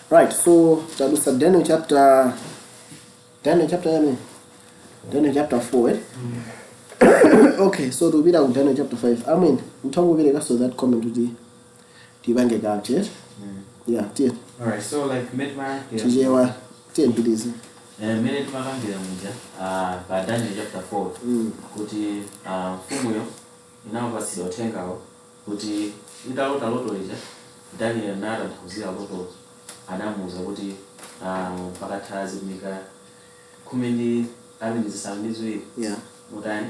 Right, so tadusa Daniel chapter yani Daniel chapter 4, eh? Okay, so tupita ku Daniel chapter 5. I mean, mthangopereka so that comment kuti tipange kapche, eh? Yeah, tiye. Alright, so like mmene timayankhira Chichewa, tiye mpitize. Mmene timakambira muja pa Daniel chapter 4 kuti mfumuyo inamupatsidwa uthengawo kuti italota loto lija, Daniel natanthauzira loto, anamuwuza kuti pakatha zipumika khumi ndi awiri zisanu ndi ziwiri mutani,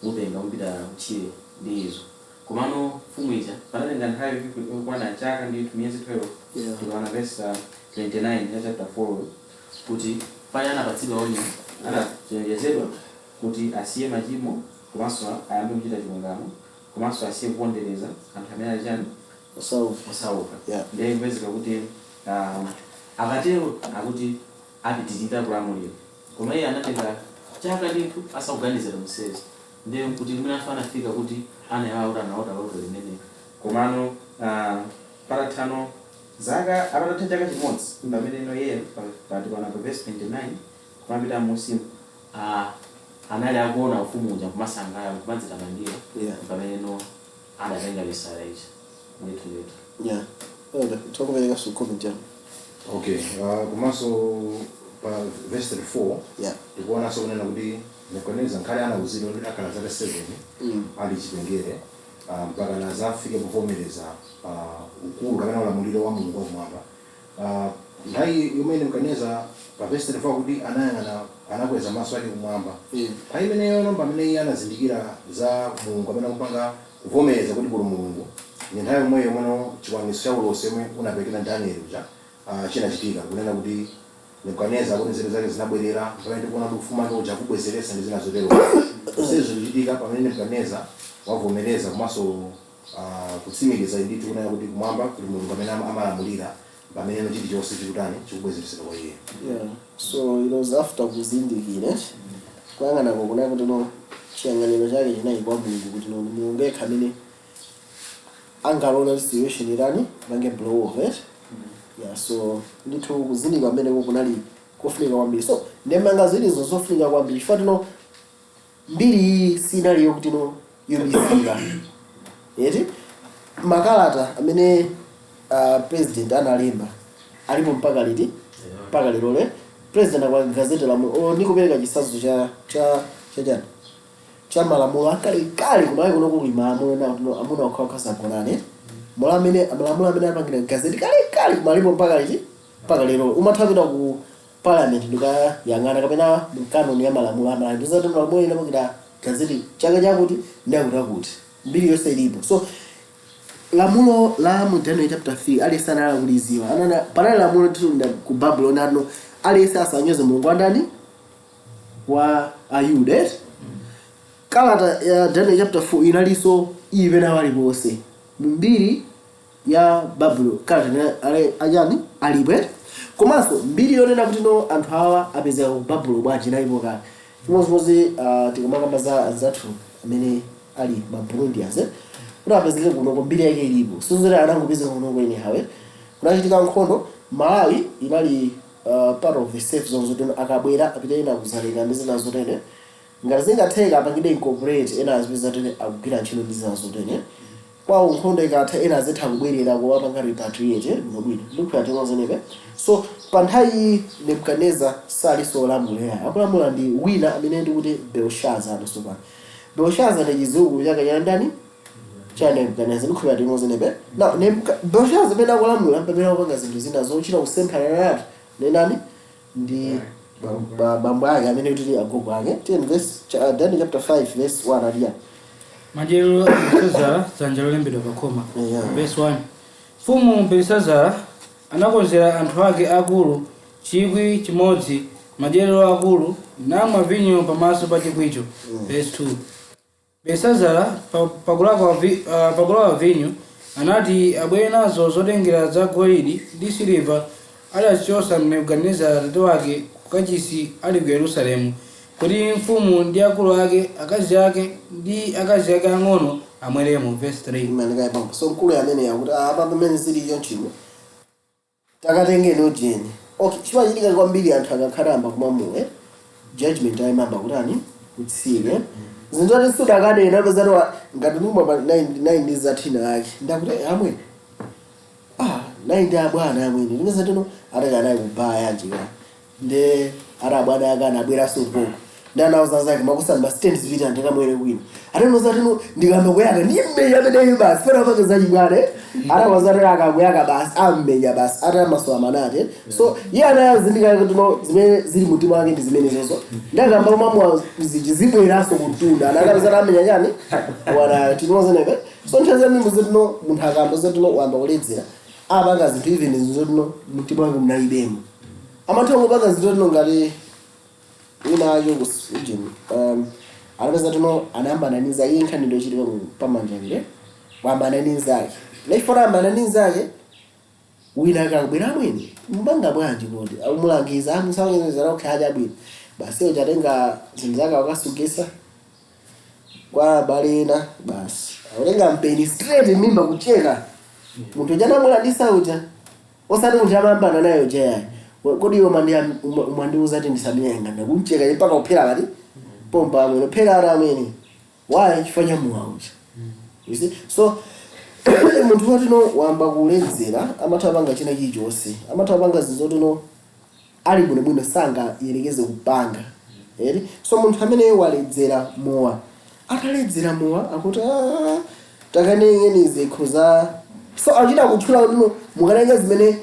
mupenga, mupita mtchire ndi izo. Komano mfumu ija panatenga nthawi yokwana chaka ndi miyezi 12. Tikaona verse 29 ya chapter 4 kuti pali anapatsidwa onyo, anachenjezedwa kuti asiye machimo komanso ayambe kuchita chilungamo komanso asiye kupondereza anthu amene ali chani? Osauka. Osauka. Ndiye kupezeka kuti akatero akuti apitirira kulamulira, koma iye anatenga chaka ndithu asakuganizira msezi. Ndiye kuti mwinaso anafika kuti anayiwala kuti analota loto limene. Komano patathano zaka, apatatha chaka chimodzi, pamene ino iye patikaona pa verse 29 kumapita musimu, anali akuona ufumu uja kumasangalala, kumadzitamandira, pamene no adatenga misala ija ndithu ndithu. Yeah, okay, thangopereka so comment yanu. Okay, komanso pa verse 34 tikuonanso kunena kuti Nebukadineza nkhale anawuzidwa kuti akhala zaka 7 ali chipengere, mpaka nazafike kuvomereza ukulu kapena ulamuliro wa Mulungu wakumwamba. Nthawi yomwe Nebukadineza pa verse 34 kuti anayang'ana, anakweza maso ake kumwamba, nthawi imeneyo nomba amene iye anazindikira za Mulungu amene akupanga kuvomereza kuti kuli Mulungu, ndi nthawi yomweyo mwano chikwaniritso cha ulosi yomwe unaperekera Daniel uja chinachitika, kunena kuti Nebukadineza akuti nzeru zake zinabwerera pamene tikuona kuti ufumu wake uja kubwezeretsa ndi zina zotero. Zonsezo zikuchitika pamene Nebukadineza wavomereza komanso kutsimikiza ndithu kunena kuti kumwamba kuli Mulungu amene amalamulira, pamene chilichonse chikutani, chikubwezeretsedwa kwa iye. Yeah, so it was after kuzindikira kuyang'anako kunali kuti no, chiyang'aniro chake chinali kwa Mulungu, kuti no, Mulungu yekha amene angalole situation irani pange blow over it. Yeah, so ndithu kuzindikira pameneko kunali kofunika kwambiri. So ndemanga zilizo zofunika kwambiri chifukwa tino mbiri iyi sinali yokuti no, yobisika eti. Makalata amene president analemba alipo mpaka liti? Mpaka lero le president akwa gazeti lamulo ndikupereka chitsanzo cha chani, cha malamulo akalekale kumalawi kuno kuli malamulo na kuti amuna okhaokha sagonane. Malamulo amene, malamulo amene apangira gazeti kalekale kumalipo mpaka liti? Mpaka lero. Umatha kupita ku parliament ndikayang'ana kapena mkanoni ya malamulo amalawi, ndizati malamulo ena apangira gazeti chaka chakuti ndakuti akuti mbiri yonse ilipo. So lamulo la mu Daniel chapter 3 aliyense anali kuliziwa. Anana panali lamulo titunda ku Babuloni ano, aliyense asanyoze Mulungu wa ndani? Wa Ayuda, eh? Kalata ya Daniel chapter 4 inalinso ipena paliponse mu mbiri ya Babuloni. Kalata achani alipo, eh? Komanso mbiri yonena kuti no, anthu awa apezeka ku Babulo bwanji inalipo kale. Chimodzimodzi tikamakamba za anzathu amene ali ma Burundians, eh? Kuti apezeke kunoko mbiri yake ilipo, sizoti anangopezeka kunoko anyhow, eh? Kunachitika nkhondo, Malawi inali part of the safe zone, zoti akabwera apite ena kuzaleka ndi zina zotene, ngati zingatheka apangidwe incorporate, ena azipeza tene akugwira ntchito ndi zina zotene kwawo. Nkhondo ikatha ena azitha kubwerera kuwapanga repatriate bwinobwino ndikuya tinozenepe. So pa nthawi iyi Nebukadnezar salinso olamulira, akulamula ndi wina amene ndikuti Belshazzar. Ano pano Belshazzar ndi chiziukulu chake cha ndani? Cha Nebukadnezar. Ndikuya tinozenepe. Now Belshazzar amene akulamula pamene akupanga zinthu zina zochita kusemphana nato nenani ndi bambo ake amene kuti agogo ake. 10 verse Daniel chapter 5 verse 1 aliya. Madyerero a Belisazara, dzanja lolembedwa pa khoma. Verse 1: Mfumu Belisazara anakonzera anthu ake akulu 1,000 madyerero akulu, namwa vinyo pamaso pa chikwicho. Verse 2: Belisazara pakulawa vinyo anati abwere nazo zotengera za golidi ndi siliva adazichotsa Nebukadinezara atate wake ku kachisi ali ku Yerusalemu, kuti mfumu ndi akulu ake, akazi ake ndi akazi ake ang'ono amweremo. Verse 3. Imanikayipampo. So mkulu amene akuti apa pamene zili chonchimo. Takatengeni ujeni. Okay, chimachitika kwambiri anthu akakhala amba kumwamuwe, judgment ayimamba kutani? Kutsike. Zinthu zoti sudakanena pezati ngati numwa pa 9 ndi zathina ake, ndakuti amwene, ah, 9 ndi abwana amwene, ndipeza tino atakanayi kubaya njika nde ati abwana ake anabweranso ukoko ndi anauza zake makusamba stand zipita ndikamwere kwina, atinoza tino ndikamba kuyaka ndimmenya ameneyo basi, pena pake zachibwana atawaza tino akakuyaka basi ammenya basi, ati amaso amanati. So iye anayazindika kuti no, zimene zili mtima wake ndi zimene zozo, ndakamba kumamwa ziji zibweranso kuntunda, anakapeza amenya chani wana tinozenepe. So nthawi zambiri zotino munthu akamba zotino wamba kuledzera, apanga zinthu even zotino mtima wake munalibemo, amatha kupanga zinthu zotino ngati wina ake ujeni anapeza tino anayambana ndi nzake. Nkhani ndochitika pamanjangire, wayambana ndi nzake, lechifuna ayambana ndi nzake, wina akabwera, "Amwene, mupanga bwanji kodi?" Akumulangiza, amusangiza, "Okay, aja bwino basi." Uchatenga zinthu zake akasugisa kwa abale ena, basi akutenga mpeni straight mimba kucheka munthu uja anamulandisa uja, osati munthu amayambana naye uja yayi. "Kodi iwe umandiuza ti ndisamenya?" Ndakumcheka mpaka kuphera kati pompa amwene, phera ara amwene. Why? Chifukwa cha mowa uja, you see. So munthu wotino wamba kuledzera amatha panga china chilichonse, amatha panga zinthu zotino ali bwinobwino sangayerekeze kupanga eri. So munthu amene waledzera mowa, ataledzera mowa akuti, "Ah, takanengeni zikho za." So achita kutchula kuti mukanenga zimene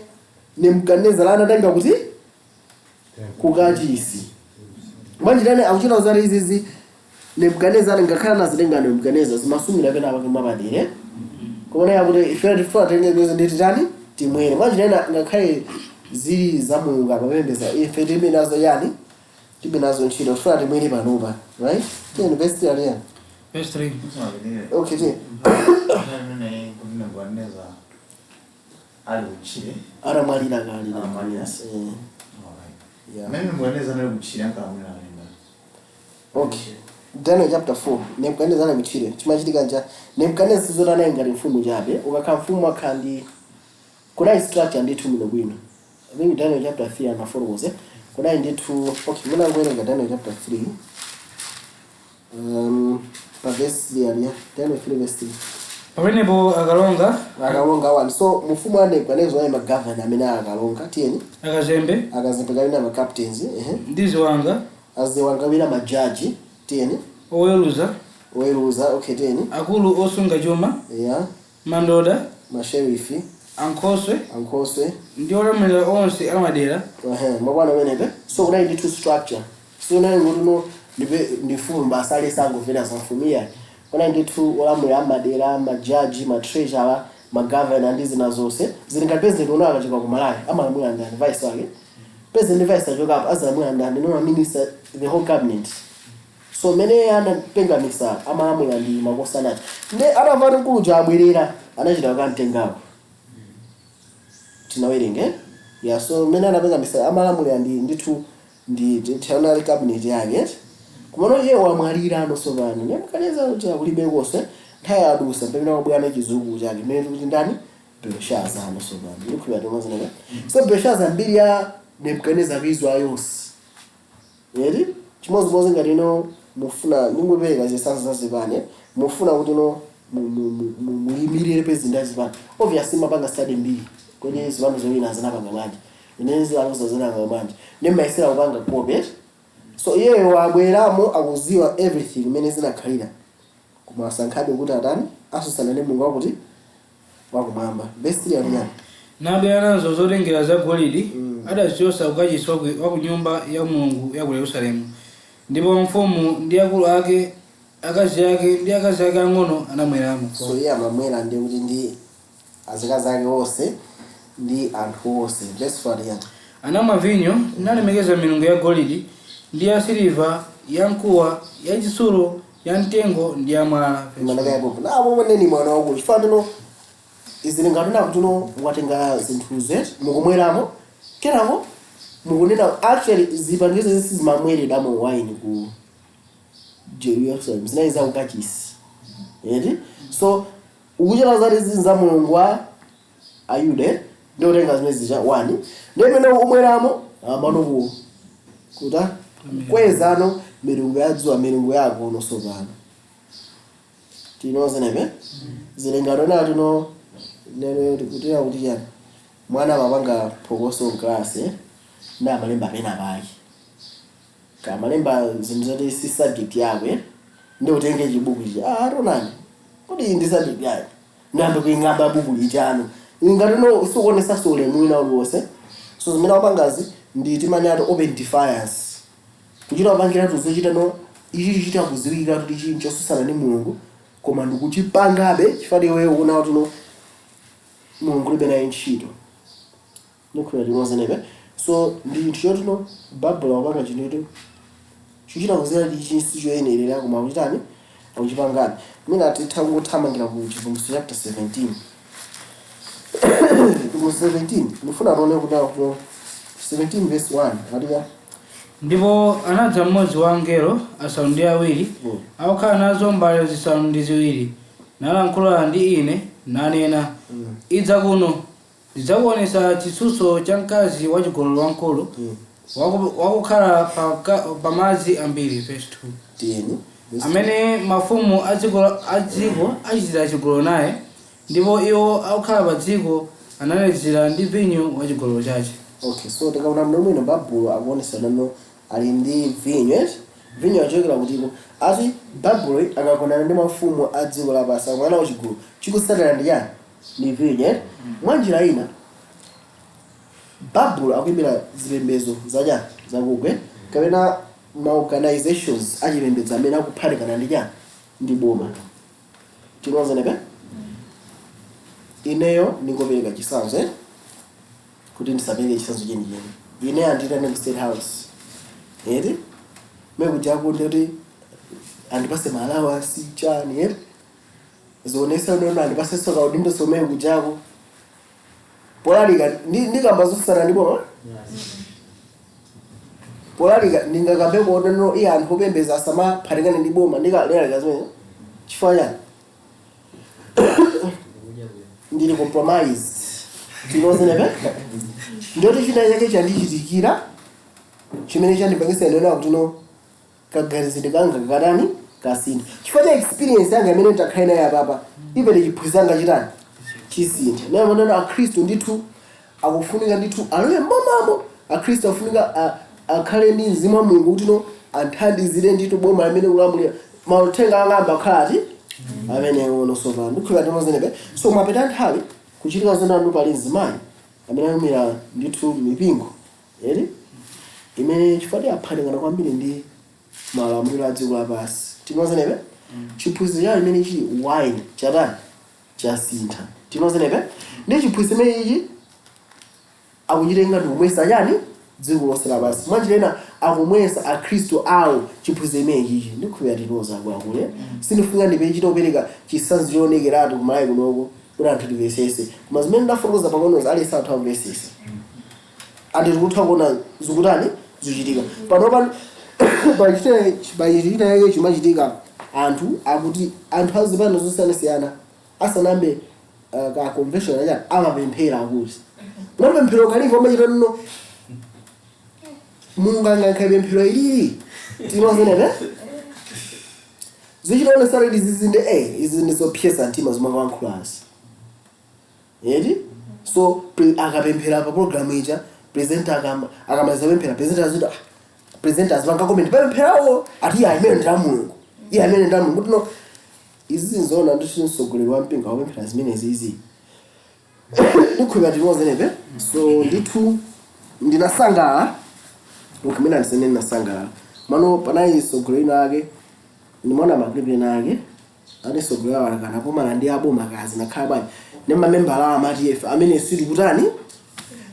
Nebukadinezara anatenga kuti kukachisi mwanjirani, akuchita zati izizi Nebukadinezara ngakhala nazitenga Nebukadinezara zimasumira pena pake mwapadere, kuona yakuti ife tifuna tenge izi nditi tani timwere mwanjirani, ngakhale zili za Mulungu amapembeza, ife tilibe nazo yani, tilibe nazo ntchito, tifuna timwere panopa, right? Tiyeni, verse 3 aliyani? Verse 3. Okay, tiye. Imene kuti Nebukadineza ali kutchire. Atamwalira kale. Atamwalira. Yes, eh. Yeah. Amene Nebukadineza anali kutchire ankalamulira kalemba. Okay, Daniel chapter 4, Nebukadinezar ali kutchire. Chimachitika ncha Nebukadinezar sizoti anali ngati mfumu chabe. Ukakhala mfumu akhala ndi kunali structure ndithu bwino bwino. I think Daniel chapter 3 anafotokoze kunali ndithu. Okay, munangowerenga Daniel chapter 3 pa verse 3 aliya, Daniel 3 verse 3. Pamenepo akalonga, Akalonga 1. So mfumu wa Nebukadinezar anali magavana amene akalonga. Tiyeni. Akazembe, Akazembe kapena ma captains, ehe. Ndi ziwanga, Aziwanga kapena majaji. Tiyeni. Oweruza, Oweruza, okay, tiyeni. Akulu osunga chuma, mandoda, Masherifi, ankhoswe, ankhoswe, ndi olamulira onse amadera. Ehe, mabwana amenepe. So kunali ndithu structure, so kunali kuti no ndipe ndi mfumu basi ali sangomvera za mfumu iyayi. Kunali ndithu olamulira amadera, majaji, matreasurer, magavana ndi zina zonse. Zili ngati president uno akachoka ku Malawi, amalamulira ndani? Vice wake. President, vice achokapo, azalamulira ndani? No minister, the whole cabinet. So mene anapenga misala amalamulira ndi makosanati, nde atamva kuti mkuluja abwerera, anachita kukamtengako. Tinawerenge ya. So mene anapenga misala amalamulira ndi ndithu ndi tinaonali cabinet yake. Kumano iye wamwalira ano sopano Nebukadinezara uja kulibe konse, nthawi yadusa, pamene wabwera chizukulu chake mene tikuti ndani? Belshaza ano sopano ndikukhulupirira tomazinaga. So Belshaza mbiri ya Nebukadinezara kuizwa yonse yeti. Chimodzimodzi ngati ino mufuna, ndingopereka zitsanzo za zipani, mufuna kuti ino muyimirire president ya zipani, obviously mapanga study mbiri, kodi zipani zowina zinapanga bwanji, ine zilaluza zinapanga bwanji, ndi mmayesera kupanga copy. So iyeyo wabweramo akuziwa everything imene zinakhalira, koma asankhabe kuti atani? Asusana ndi Mulungu wakuti wakumwamba. Verse 3 aliyani? Nabwera nazo zotengera za golide adazichotsa kukachisi wa ku nyumba ya Mulungu ya ku Yerusalemu, ndipo mfumu ndi akulu ake, akazi ake ndi akazi ake ang'ono anamweramo. So iye amamwera ndi kuti ndi azikazi ake onse ndi anthu onse. Verse 4 aliyani? Anamwa vinyo nalemekeza milungu ya golide ndi ya siliva, ya mkuwa, ya chitsulo, ya mtengo ndi ya mwala. Manaka yapopo napo poneni mwana wakulu, chifukwa tino izi lingatona kuti no watenga zinthuzo mukumweramo, kenako mukunena actually zipangizo zisi zimamweredwamo wine ku Jerusalem zinali za kukachisi eti. So ukuchita zati zinthu za Mulungu wa Ayuda. Ndiotenga zimene zija 1 ndi pamene umweramo amano ku kuta kwezano milungu ya dzuwa, milungu yako unonso pano tinozenepe zilengano na tino nene tikutira kuti chani mwana amapanga phokoso mklasi ndi amalemba pena pake kamalemba zinthu zoti si subject yako, ndi utenge chibuku ichi, ah, tonani kuti iyi ndi subject yake, ndiyambe kuing'amba buku lichano ingati no sikuonesanso ulemu wina uliwonse. So zimene akupangazi ndi timanena open defiance, kuchita kupangira tuzochita no ichi chichita kuziwika kuti ichi nchosusana ndi Mulungu, koma ndikuchipangabe chifukwa iweyo ukuona kuti no Mulungu ulibe naye ntchito. Ndikhulupirira tinozenepe. So ndi chinthu choti no Babulo akupanga chinthu choti chichita kuziwika kuti ichi sichoyenerera, koma akuchitani? Akuchipangabe. Mina titha kungothamangira ku Chivumbulutso chapter 17. Chivumbulutso 17, ndifuna tione kuti akuti 17 verse 1 atiya. Ndipo anadza mmodzi wa angelo asanu ndi awiri akukhala nazo mbale zisanu ndi ziwiri, nalankhula ndi ine, nanena, "Idza kuno, ndidzakuonetsa chitsutso cha mkazi wachigololo wamkulu wakukhala pa madzi ambiri." Verse 2. Tiyeni. Amene mafumu a dziko achitira chigololo naye, ndipo iwo akukhala pa dziko analedzera ndi vinyo wa chigololo chache. Okay, so tikaona mno mwino Babulo akuonesa nano ali ndi vinyo, eti vinyo achokera kutiko? Ati Babulo akagonana ndi mafumu a dziko lapansi, mwana wachigulu chikusatira ndi chani? Ndi vinyo, eti? Mwa njira ina Babulo akuyimira zipembedzo zachani? Zakugwe kapena ma organizations achipembedzo amene akuphatikana ndi chani? Ndi boma. Tinozenepe ineyo ningopereka chitsanzo, eh? Kuti ndisapereke chitsanzo chenicheni, ine anditane ku State House, eti mekuja kuti kuti andipase ma allowance chani, eti zionesa unono andipase soka udindo somwe kujako polalika ndikamba zosana ndi boma. Polalika ndingakambe kuona iye anthu opembeza asamaphatikane ndi boma, ndikalalika zimene chifukwa chani? Ndili compromised. Tinozenepe ndoti china chake chandichitikira chimene chandipangisa ndiona kuti no kaganizidwe kanga kakatani? Kasintha chifukwa cha experience yanga imene nditakhale nayo apapa. Even chiphunzitso changa chitani? Chisintha. Naye maneno akhristu ndithu akufunika ndithu alowe mbomamo. Akhristu afunika akhale ndi mzimu wa Mulungu kuti no anthandizire ndithu boma limene kulamulira mauthenga angamba akhala ati amene ono sopano. Ndikhulupirira tinozenepe. So mwapita nthawi kuchitika zonanu pali mzimayi amene ayimira ndithu mipingo, eri imene chifukwa aphatikana kwambiri ndi malamuliro a dziko lapansi. Tinozenepe chiphunzitso chawo imene chili wine chatani? Chasintha. Tinozenepe ndi chiphunzitso imene ichi akuchitenga ndi kumwesa chani? Dziko lonse lapansi. Mwanjira ina akumwesa akhristu awo chiphunzitso imene chichi. Ndikhulupirira tinoza akuluakulu. Sindifunika ndipe chita kupereka chitsanzo choonekeratu kumalawi kunoko kuti anthu timvesese, koma zimene ndafotokoza pang'onozi aliyense anthu amvesese andi tikutha kuona zikutani? Zikuchitika panopa. Pachitika yake chimachitika, anthu akuti anthu azipano zosiyanasiyana asanambe ka convention achani amapemphera, akuti mapemphero kalipo amachita nno Mulungu angankha pemphero ilili. Tinozenepe zichitaonesa kuti izi ndi izi ndi zopyesa mtima zomwe akuyankhulazi, eti? So akapemphera pa program ija, presenter akamaliza kupemphera, presenter aziti, ah, presenter azipanga comment papempherawo ati iye amene ndi la Mulungu, iye amene ndi la Mulungu, kuti no izi zinzoona ndithu mtsogoleri wa mpingo akupemphera zimenezi izi. Ndikhulupirira tinozenepe. So ndithu ndinasangalala ukumene ndisene ndinasangalala mano panali mtsogoleri ake, ndimaona ma clip ena ake ati mtsogoleri awo akanakumana ndi aboma kazi nakhala bwanji ndi mamembala awo amati ife amene sitikutani,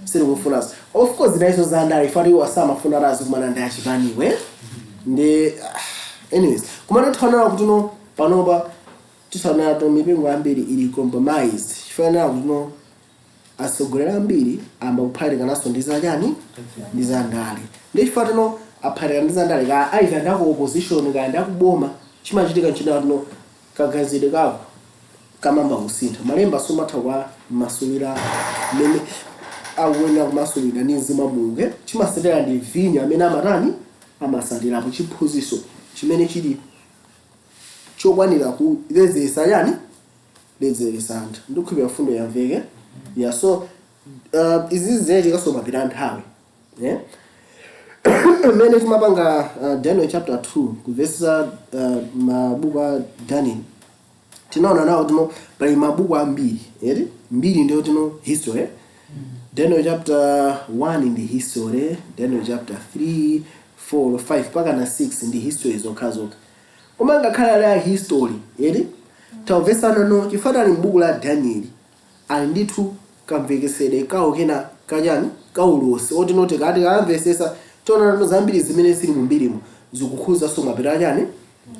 sitikufunanso. Of course nayiso zandale ife ati iwo asamafuna ati azikumana ndi achipaniwe ndi anyways, koma tithaonera kuti no panopa tithaonera to mipingo ambiri ili compromised chifukwa kuti no atsogoleri ambiri amba kuphatikanaso ndi zachani? Ndi zandale. Ndi chifukwa tino aphatikana ndi zandale ka either ndaku opposition kaya ndakuboma, chimachitika nchina tino kaganizidwe kako kamamba kusintha. Malemba somatha kwa masulira mmene Akuyenera kumasulidwa ndi Mzimu wa Mulungu. Chimasatira ndi vinyo amene amatani, amasatirapo chiphunzitso chimene chili chokwanira kuledzeresa yani, ledzeresa anthu. Ndikukhulupirira fundo yamveke. Yeah, so izi zinachitikanso mapita nthawi, yeah? Mmene timapanga Daniel chapter 2, kumvetsa mabuku a Daniel, tinaona nawo tino pali mabuku ambiri eri mbiri, ndiyo tino history. Daniel chapter 1 ndi history, Daniel chapter 3, 4, 5 mpaka na 6 ndi history zokhazokha. Koma ngakhale ali a history eri, tamvesana no chifukwa ali m'buku la Daniel, ali ndithu kamvekesedwe kawo kena kachani, kaulosi otino tikati kamvesesa, tiona zambiri zimene zili mu mbirimo zikukhuzanso mapeto achani,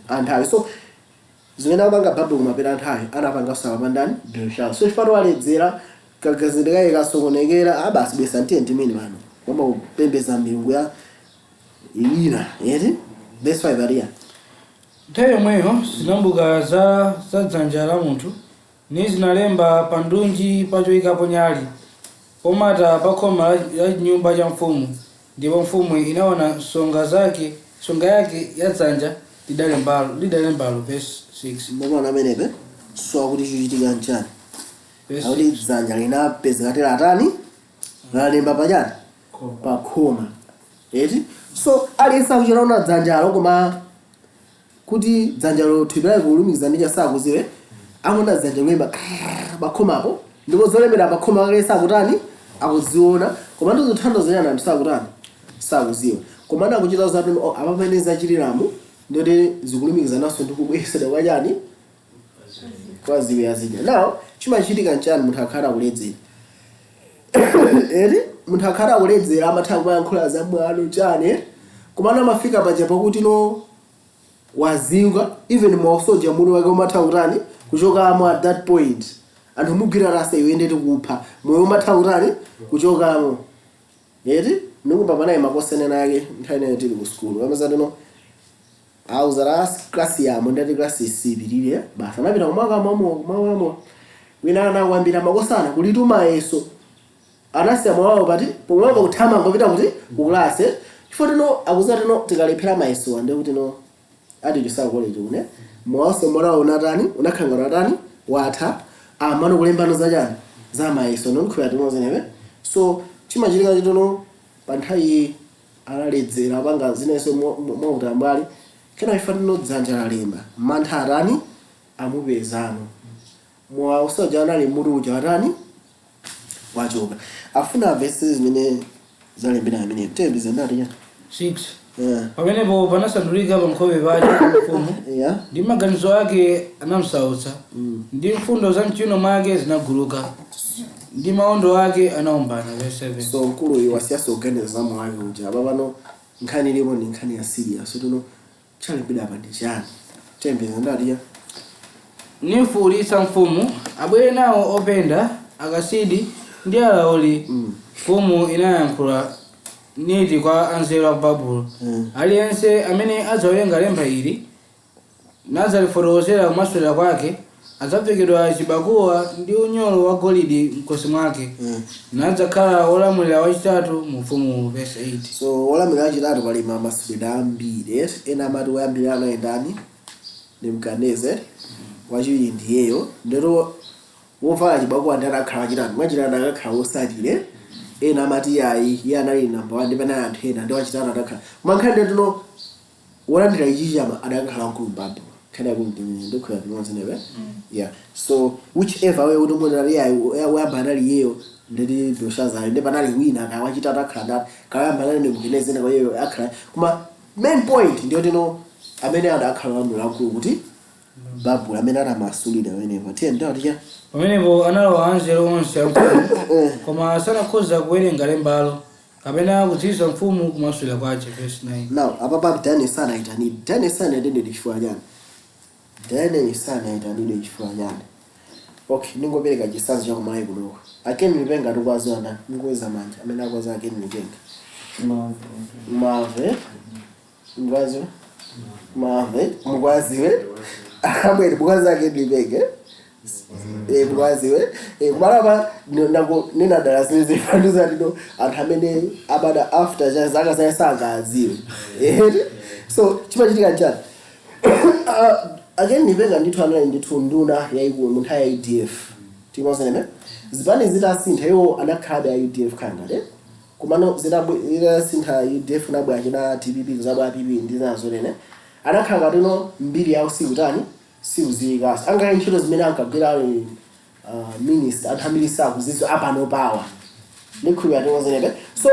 anthawi. So zimene amapanga Babulo kumapeto anthawi, anapanganso apapandani Belshazzar. So chifukwa waledzera, kagazidwe kake kasokonekera, abasi bwesa ntiye ndimene pano koma kupembeza milungu ya ina eti. Verse 5 aliya. Nthawi yomweyo zinambuka za dzanja la munthu ni zinalemba pa ndunji pa choyikapo nyali pomata pa khoma la nyumba cha mfumu, ndipo mfumu inaona nsonga zake, nsonga yake ya dzanja lidalembalo. Verse 6. Mbona amenepe? So akuti chichitika nchani? Verse Akuti 6. Dzanja linapezeka latani, lalemba pachani, pa khoma eti. So aliyense akuchitaona dzanjalo, koma kuti dzanjalo thupi lake kulumikiza ndi chasakuziwe, amaona dzanja loyimba pakhomapo, ndipo zolembera pakhoma kake sakutani, akuziona, koma ndizothandiza chani, anthu sakutani, sakuziwa. Koma anakuchita zati oh, apa pamene zachitiramu ndoti zikulumikiza naso ndi kubweresedwa kwa chani, kwa ziwiya zija. Now chimachitika nchani? Munthu akhala akuledzera eti, munthu akhala akuledzera amatha kumayankhula zamwano chani, eh? Komano amafika paja pakuti no waziwa, even mwausoja mutu wake umatha kutani, kuchokamo. At that point anthu mugwira rasa iwe ndeti kupha moyo umatha kutani, kuchokamo eti. Nikumba panayi makosenena ake nthawi ineyo tili ku sukulu, amazati no auza la klasi yamo, ndati klasi isipirire basi, anapita kumwakamo kumwakamo, wina anakwambira makosana kulitu mayeso, anasiya mwawawo pati pomwepo kuthamanga kupita kuti kuklasi, chifukwa tino akuza tino tikalephera mayeso ande kuti no ati chisaku college kune mwawaso morawo unatani, unakhanga unatani, watha amano kulembano zachani, za mayeso nonkhwera timozenewe. So chimachitika chitono pa nthawi analedzera panga zinenso mwautambwali, kena ifa tino dzanja lalemba, mantha atani, amupezano, mwa usoja anali mutu uja atani, wachoka. Afuna vesi zimene zalembera amene tembeze ndati chani? 6. Pamenepo panasandulika pa nkhope pake mfumu, ndi maganizo ake anamsautsa, ndi mfundo za mchiuno mwake zinaguluka, ndi maondo ake anaombana. Verse 7. So mkulu uyu wasiyasa kuganiza za moyo wake uja. Apa pano nkhani ilipo ndi nkhani ya serious. So tino chalembera apa ndi chani? Tembeze ndati chani? Nifuulitsa mfumu abwere nawo openda, akasidi ndi alauli. Mfumu inayankhula niti kwa anzeru a Babulo, aliyense amene adzawerenga lemba ili nadzalifotokozera kumasulira kwake adzavekedwa chibakuwa ndi unyolo wa golide mkosi mwake, nadzakhala wolamulira wachitatu mu ufumu. Verse 8. So wolamulira wachitatu, pali mamasulidwe ambiri. Ena amati woyambirira anali ndani? Nebukadnezar. Wachiwiri ndiyeyo, ndero wovala chibakuwa ndi adakhala wachitatu. Mwachitatu adakhala wosatire. Ena amati ayi, iye anali number 1 ndi panali anthu ena, ndi wachitatu adakhala. Koma nkhani ndetino wolandira ichi chama adakhala mkulu Babulo. Nkhani yakulu ndi ndikhula limodzi newe. Yeah, so whichever way kuti munthu ali ayi, woyamba anali iyeyo, ndeti Belshazzar, ndi panali wina kaya wachitatu akhala ndani, kaya anali Nebukadnezar, kwa iyeyo akhala. Koma main point ndiyo tino amene adakhala wolamulira mkulu kuti Babulo amene anamasulira amenepo. Tiye ndati cha. Pamenepo analowa anzeru onse a mfumu, koma sanakhoza kuwerenga lembalo kapena kudziwitsa mfumu kumasulira kwake. Verse 9. Now apapa Daniel sanayitanidwe. Daniel sanayitanidwe chifukwa chani? Daniel sanayitanidwe chifukwa chani? Okay, ningopereka chitsanzo cha kumalawi kunoko. Akeni Lipenga tikwaziwa ndani? Ningokweza manja amene akwaza Akeni Lipenga. Mave mukwaziwe, mave mukwaziwe, amwene mukwazi Akeni Lipenga. Mwaziwe kumalapa ninadala zimene zifanduza tino anthu amene abada after cha zaka zaye sangadziwe. So chimachitika nchani? Again, nipenga ndithu anali ndithu nduna yayikulu mu nthawi ya UDF. Timozeneme zipani zitasintha, iwo anakhalabe a UDF khangale, komano zitasintha UDF nabwera china DPP, kuzabwera PP ndi zina nene, anakhala ngatino mbiri yawo sikutani, sikuziwikaso. Angakhale ntchito zimene ankagwira ali minister, anthu ambiri sakuzidziwa apano pawa ndikhulupirira timozenebe. So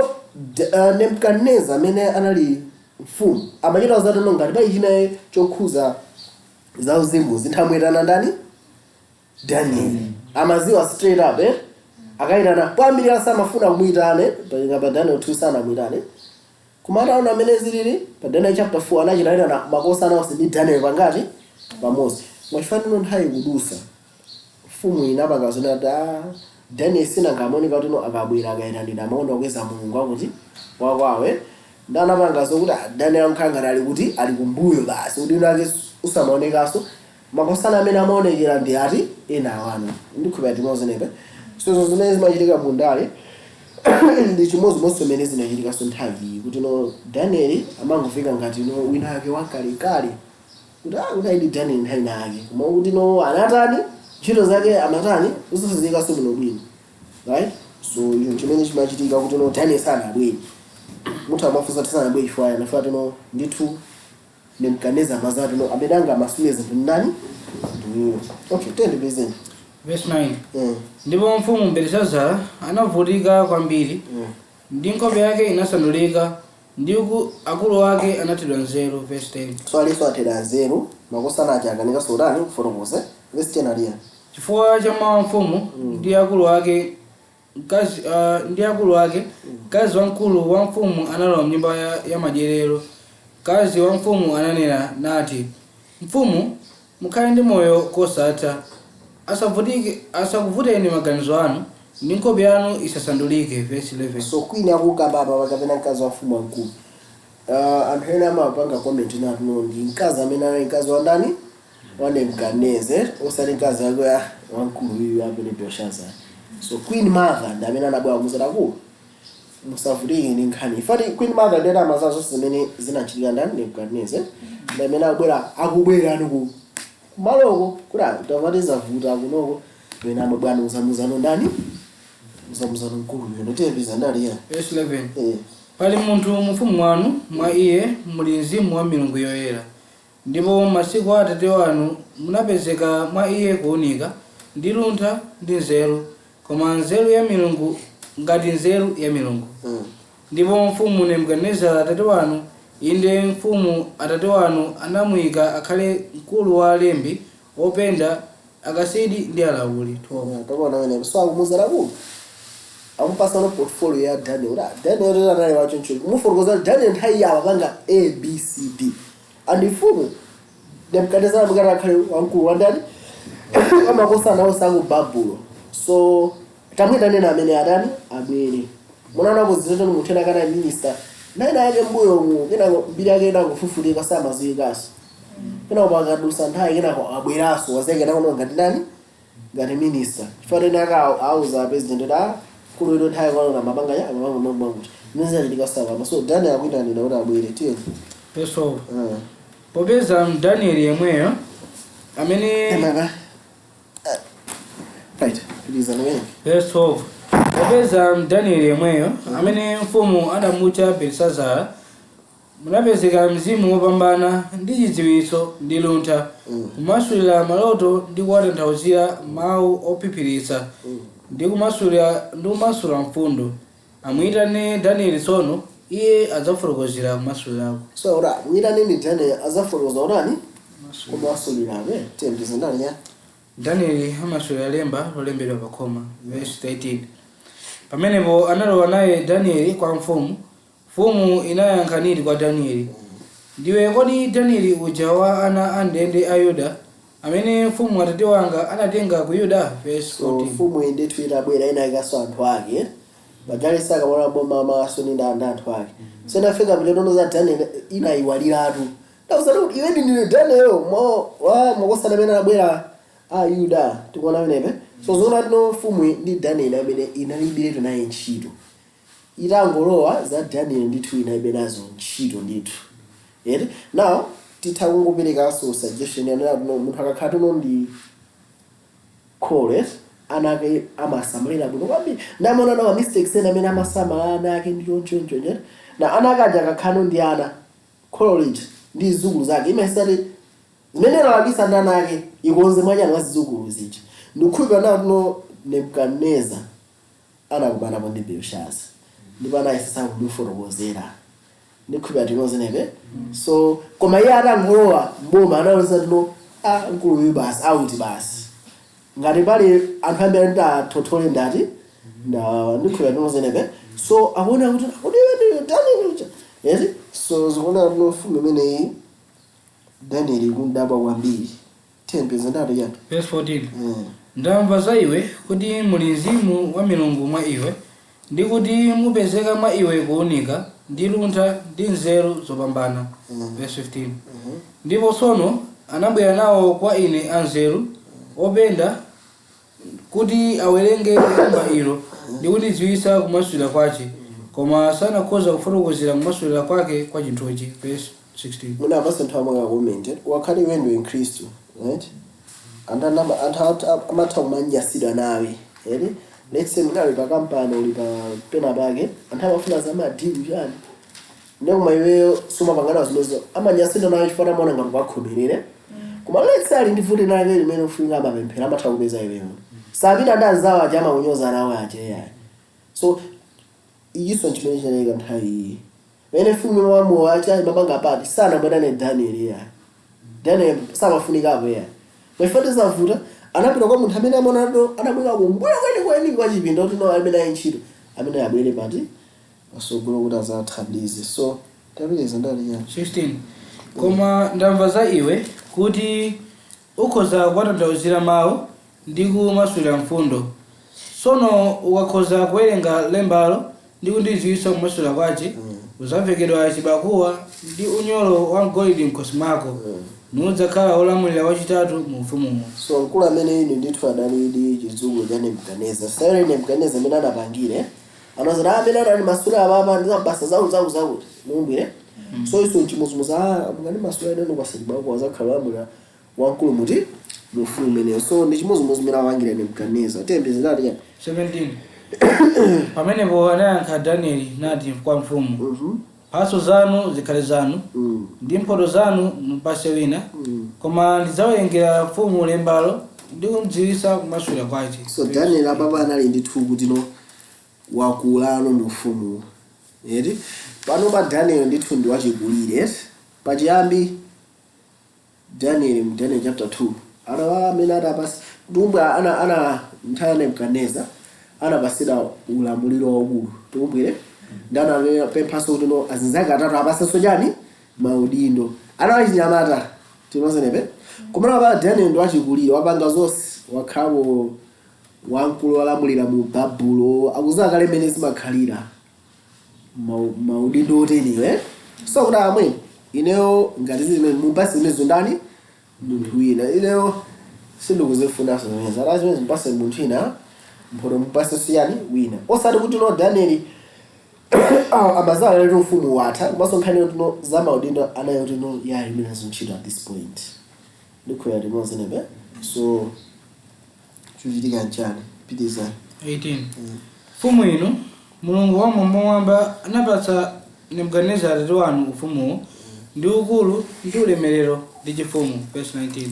Nebukadnezar amene anali mfumu amachita zatino ngati pali chinaye chokhuza zauzimu zinthamwetana ndani? Daniel. Amaziwa straight up, eh? Akayitana kwambiri, asamafuna kumuyitane pa Daniel 2, sanamuyitane. Koma ataona amene zilili pa Daniel chapter 4, anachitayitana makosa anawonse ndi Daniel pangati pamodzi. Mwachifaniro nthawi kudusa, mfumu inapanga zona ati Daniel sinangamaoneka kuti no akabwera akayitanidwa amaona kukweza Mulungu akuti wakwawe, ndi anapanga zokuti Daniel ankhangati ali kuti ali kumbuyo basi, kuti ino ake usamaonekanso. Makosana amene amaonekera ndi ati ena awano. Ndikhulupirira timozenepe. So izo zimene zimachitika mundale ndi chimodzimodzi zimene zinachitikanso nthawi iyi, kuti no Daniel amangofika ngati no wina ake wakalekale, kuti kuti aidi Daniel nthawi nake, koma kuti no anatani, ntchito zake amatani, usazizikanso bwinobwino, right? So icho chimene chimachitika kuti no Daniel sanabwere. Munthu amafunsa kuti sanabwere chifukwa anafa tino ndithu Nebukadnezar amazati no amene angamasule zinthu ndani? Ndiuyo. Okay, tende present. Verse 9. Ndipo mfumu Belisazara anavutika kwambiri, ndi nkhope yake inasandulika, ndi akulu ake anathedwa nzeru. Verse 10. So aliso athedwa nzeru, makosana aja akanika sodani kufotokoza. Verse 10 aliya. Chifukwa cha mawu a mfumu ndi akulu ake, mkazi ndi akulu ake, mkazi wamkulu wa mfumu analowa mnyumba ya madyerero. Mkazi wa mfumu ananena nati, "Mfumu, mukhale ndi moyo kosatha. Asavutike, asakuvuteni maganizo anu, ndi nkhope yanu isasandulike." Verse 11. So queen akukamba apa kapena mkazi wa mfumu wamkulu. Anthu ena amapanga comment nati no ndi mkazi amene anali mkazi wa ndani? Wa Nebukadnezar, osati mkazi wake wamkulu uyu amene Belshazzar. So queen mother ndi amene anabwera kumuzati, "Akulu, musavutike ndi nkhani." Ifati queen mother ndiye amaza zonse zimene zinachitika ndani? Nebukadnezar. Ndi amene akubwera, akubwera anu ku kumaloko kuti tamati zavuta kunoko, pena amabwana uzamuzano ndani, uzamuzano mkulu uyo ndotiyembiza ndali ya. Verse 11. Eh. Pali munthu mufumu wanu, mwa iye muli mzimu wa milungu yoyera, ndipo masiku a atate wanu munapezeka mwa iye kuwunika ndi luntha ndi nzeru, koma nzeru ya milungu ngati nzeru ya milungu. Ndipo mfumu Nebukadinezara atate wanu, inde mfumu atate wanu, anamuyika akhale mkulu wa alembi, openda, akasidi ndi alawuli. 12. Takuona wene. So akumuzana ku akupasa no portfolio ya Daniel kuti Daniel tena anali wachoncho, kumufotokoza Daniel nthawi yawo apanga A, B, C, D, and mfumu Nebukadinezara mukati akhale wamkulu wandani? Amakosa nawo sangu Babulo. So tamwita nena amene adani abwere. Munaona kuzitotoni munthu ena kana minister naye yake mbuyo mu kenako mbiri yake inangofufutika, samaziwikaso. Kenako pakadusa nthawi, kenako abweraso wazeke nakono ngati ndani? Ngati minister. Chifukwa tena aka auza president kuti kulu ino nthawi kwano mapanga ya amapanga mambo kuti zimene zinachitika sakapa. So Daniel akuyitanira kuti abwere. Tiye. Verse 12. Popeza Danieli yemweyo amene Emaka. Right, please anyway. Verse 12. Popeza Danieli yemweyo amene mfumu adamutcha Belisazara munapezeka mzimu wopambana ndi chidziwitso ndi luntha, kumasulira maloto ndi kuwatanthauzira mawu ophiphiritsa ndi kumasulira ndi kumasula mfundo, amuyitane Danieli tsono, iye adzafotokozera kumasulirako. So ora mwitaneni Daniel azafotokoza urani kumasulirabe. Tiye ndizindani ya. Danieli amasulira lemba lolembedwa pa khoma. Verse 13. Pamenepo analowa naye Danieli kwa mfumu. Mfumu inayankha niti kwa Danieli, "Ndiwe kodi Danieli uja wa ana a ndende a Yuda, amene mfumu atate wanga anatenga ku Yuda?" Verse So 14. mfumu iyi ndithu itabwera inayikaso anthu ake majali sakamona boma amaso ndi anthu ake. So inafika pachatono za Daniel inayiwaliratu. Ndakuza kuti iwe ndine Daniel mo wa makosana amene anabwera. Ayuda. Tikuona pamenepe. So zoona tino mfumu ndi Daniel amene inalibiretu naye ntchito. Itangolowa za Daniel ndithu inalibe nazo ntchito ndithu, eti? Now titha kungoperekanso suggestion yanena tino munthu akakhala tuno ndi kholo, ana ake amasamalira bwino kwambiri. Ndamaona nawa mistakes ena amene amasamala ana ake ndi chonchoncho na ana ake aja akakhala ndi ana, kholo lija ndi zidzukulu zake imasati zimene analabisa ndi ana ake ikonze mwachana wa zidzukulu zija. Ndikukhulupirira nawo tuno Nebukadneza anakumanapo ndi Belshaza ndipo anayesesa kumufotokozera. Ndikhulupirira tinozenepe. So koma iye atangolowa mboma anaonesa tino a mkuluyu basi out basi, ngati pali anthu ambiri ndathothole ndati nda. Ndikhulupirira tinozenepe. So akuona kuti akuti Daniel uja, eti? So zikuona tino mfumu imeneyi Daniel ikundabwa kwambiri. Tiyembeze ndati chani? Verse 14. Ndamva za iwe kuti muli mzimu wa milungu mwa iwe, ndi kuti mupezeka mwa iwe kuwunika ndi luntha ndi nzeru zopambana. Verse 15. Ndipo tsono anabwera nawo kwa ine anzeru openda kuti awerenge lemba ilo ndi kundidziwitsa kumasulira kwace, koma sanakhoza kufotokozera kumasulira kwake kwa chinthuchi. Verse 16. Muna apase nthawi mwaka comment wakhale iwe ndiwe Mkhristu, right? Anthu amatha kumanyasidwa nawe, eti? Let's say munali pa kampani, uli pa pena pake, anthu amafuna za ma deal chani, ndekuma iweyo sumapangana zimenezo, amanyasidwa nawe chifukwa amaona ngati kwakhomerere. Koma let's say ali ndi vuto lake limene ufunika amapemphera, amatha kupeza iweyo, sapita ndi anzawo aja amakunyoza nawe aja, yayi. So ichiso chimene chinaleka nthawi iyi pamene mfumu wamowa acha imapanga pati, sanabwerane Daniel yayi. Daniel samafunikapo yayi. Mwifati zavuta, anapita kwa munthu amene amaona anabwera kumbuyo kwenikweni kwa chipinda kuti no, amene ayi ntchito amene abwere pati pasogolo kuti azathandize. So tapitiriza ndali yani? 16. Koma ndamva za iwe kuti ukhoza kuwatanthauzira mawu ndi kumasulira mfundo. Tsono ukakhoza kuwerenga lembalo ndi kundidziwitsa kumasulira kwace, udzavekedwa chibakuwa ndi unyolo wa golide mkhosi mwako, nudzakhala wolamulira wachitatu mu ufumumo. So mkulu amene inu ndithu adali ndi chidzukulu cha Nebukadneza. Sayori Nebukadneza amene anapangire anazati amene anali masula apapa ndizabasa zakuti zakuti zakuti mumbwire. So iso chimuzumuza ah mungani masula ene kwasachibako azakhala wolamulira wamkulu muti mufumu umeneyo. So ndi chimuzumuzu imene apangira Nebukadneza. Tiyembezerati yani? 17. Pamenepo anayankha Danieli nati kwa mfumu, "Mphatso zanu zikhale zanu ndi mphotho zanu mupase wina, koma ndidzawerengera mfumu lembalo ndi kumdziwitsa kumasulira kwace." So Daniel apapa anali ndithu kuti no wakulano mu ufumu, eti? Pano pa Daniel ndithu ndi wachikulire pachiyambi. Daniel, mu Daniel chapter 2, ana amene atapasi tumbwa ana nthawi ya Nebukadneza anapasira ulamuliro waukulu, tikumbwire, ndi anapemphanso kuti no azinzake atatu apasenso chani maudindo. Ana achinyamata tinozenepe. Komana pa Daniel ndi wachikulire, wapanga zonse, wakhalapo wamkulu walamulira mu Babulo, akuziwa kale mmene zimakhalira maudindo oteniwe. So kuti amwe ineyo ngati zimene mupase zimenezo ndani munthu wina, ineyo sindikuzifunanso zimenezi, ata zimene mupase munthu wina, mphoto mupase siyani wina. Osati kuti no Daniel amazala lero ufumu watha, komanso nkhani yoti no za maudindo anayo kuti no yayi imenezo ntchito at this point. Ndikhulupirira timozenepe. So chuchitika nchani? Pitizani. 18. Mfumu inu, Mulungu wamwambamwamba anapatsa Nebukadinezara atate wanu ufumuwo ndi ukulu ndi ulemerero ndi chifumu. Verse 19.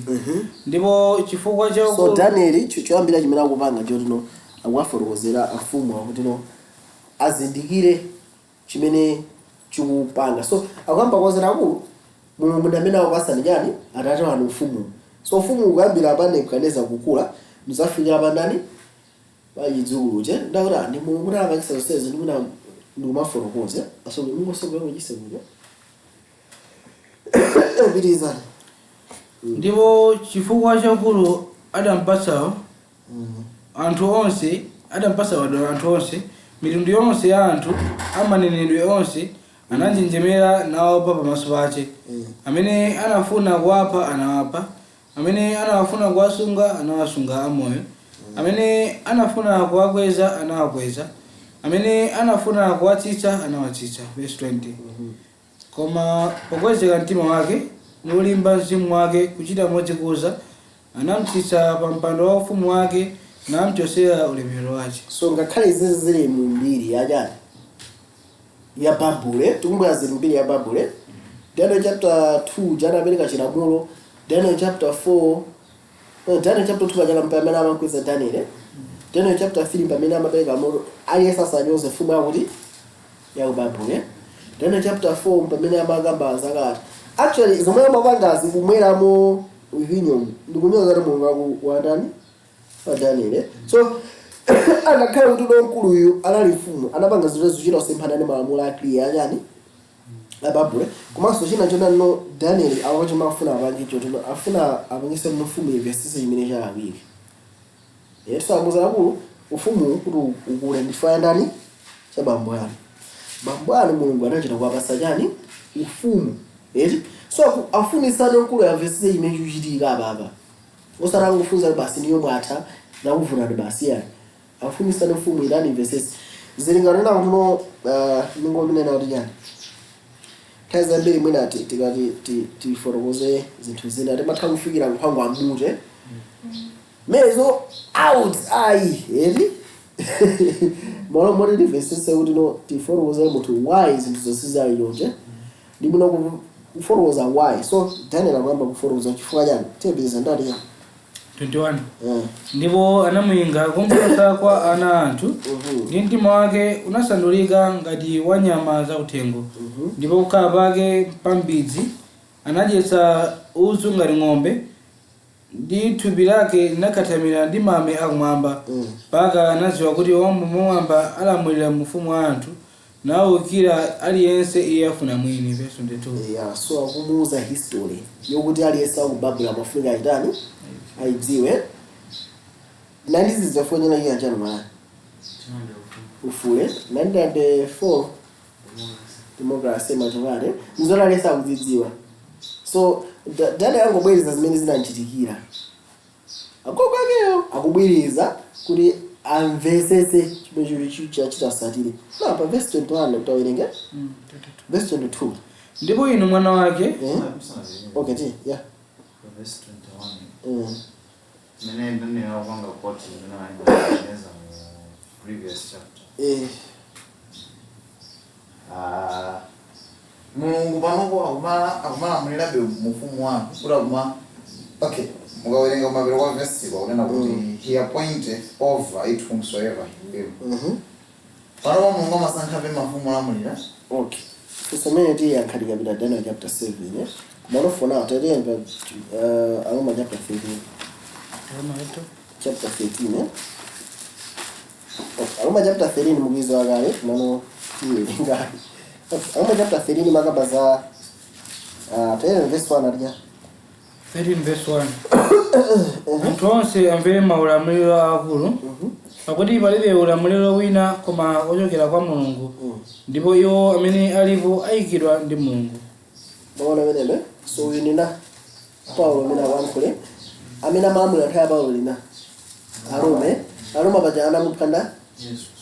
Ndipo chifukwa cha So ukulu Daniel choyambira chimene akupanga chotino akuwafotokozera afumu akutino azindikire chimene chikupanga. So akuyamba kuwazera akulu, Mulungu ndi amene akupasani chani atate wanu ufumu. So ufumu ukuyambira pa Nebukadinezara kukula muzafikira pa ndani? Pa chidzukuluche. Ndakuti ndi Mulungu kuti anapangisa zonsezi, ndikuna ndikumafotokoza so mungosogola kuchisekucho. Pitirizani. Ndipo chifukwa cha ukulu adampatsawo anthu onse, adampatsa anthu onse, mitundu yonse ya anthu amanenedwe onse ananjenjemera naopa pamaso pace. Amene anafuna kuwapha anawapha. Amene anawafuna kuwasunga anawasunga amoyo, amene anafuna kuwakweza anawakweza, amene anafuna kuwatsitsa anawatsitsa. Verse 20. Koma pokwezeka mtima wake nulimba mzimu wake kuchita modzikuza, anamutsitsa pa mpando wa ufumu wake, namchotsera ulemerero wake. So ngakhale izizi zili mu mbiri yachani, ya Babule, tikumbukira zili mbiri ya Babule. Daniel chapter 2 jana apereka chilamulo. Daniel chapter 4, no, Daniel chapter 2 pachana pamene amakweza Daniel, eh? Daniel chapter 3 pamene amapereka lamulo, aliyense asanyoze mfumu yakuti, yaku Babule. Daniel chapter 4 pamene amakamba zakati actually zomwe amapangazi, kumweramo vinyo ndikunyoza kuti Mulungu wandani wa Daniel, eh? So angakhale kuti uno mkuluyu anali mfumu, anapanga zinthu zochita kusemphana ndi malamulo a clear achani, ababule. Komanso china chonano, Daniel awo chimafuna apange chotino, afuna apangise mfumu imvesese chimene chalakwika. Yesu amuza akulu ufumu kuti ukule ndifa ndani, cha bambo anu. Bambo anu Mulungu anachita kuwapasa chani, ufumu, eti? So afunisane mkulu amvesese chimene chikuchitika apapa, osatangofunza basi, niyo mwatha nakuvunani basi, yani afunisane mfumu idani imvesese. Zilinganena kuno ningominena kuti chani, nthawi zambiri mwina tikati tifotokoze zinthu zina, timatha kufikira nkhwangu amute mezo out ayi, eti? Malo moti timvesese kuti no, tifotokoze munthu why zinthu zonse zali chonje, ndi bwino kufotokoza why. So Daniel akuyamba kufotokoza chifukwa chani. Tiyepeza ndati chani? 21. Yeah. Ndipo anamuyinga kumbusa kwa ana anthu, ndi mtima wake unasandulika ngati wa nyama zakuthengo, ndipo kukhala pake pambidzi anadyetsa udzu ngati ng'ombe, ndi thupi lake linakhathamira ndi mame akumwamba, mpaka anadziwa kuti Wamwamba alamulira mufumu wa anthu, nawukira aliyense iye afuna mwini. Verse 22. Yeah, so akumuuza history yokuti aliyense akubabula amafunika achitani, ayidziwe. 1964 china chani maya ufule 1994 democracy machokale nzoti aliyense akuzidziwa. So Daniel angobwereza zimene zinanchitikira agogo akeyo, akubwereza kuti amvesese chimene chili chitasatire na pa verse 21 kutawerenge verse 22. Ndipo inu mwana wake. Eh? Okay, ti yeah. Verse 21. Mene Daniel akupanga quote imene analineza mu previous chapter. Ah, Mulungu panopo akumalamulirabe mufumu wake kuti akuma, okay, mukawerenga kumapero kwa verse akunena kuti he appointeth over it whomsoever he will. Panopo Mulungu amasankhabe mafumu olamulira. Okay, tisamene tiyankha tikapita Daniel chapter 7, eh? Kumano for now tatiyemba Aroma chapter 13. Chapter 13, eh? Okay, Aroma chapter 13 mukwizo wakale, kumano tiwerenga. Okay, Aroma chapter 13 makamba za tayene verse 1 atija. 13 verse 1. Anthu onse amvere maulamuliro akulu, pakuti palibe ulamuliro wina koma ochokera kwa Mulungu, ndipo iwo amene alipo ayikidwa ndi Mulungu. Maona amenene? So uyu nina Paulo amene akuyankhule. Amene amalamulira nthawi ya Paulo lina Arome. Aroma paja anamuphanda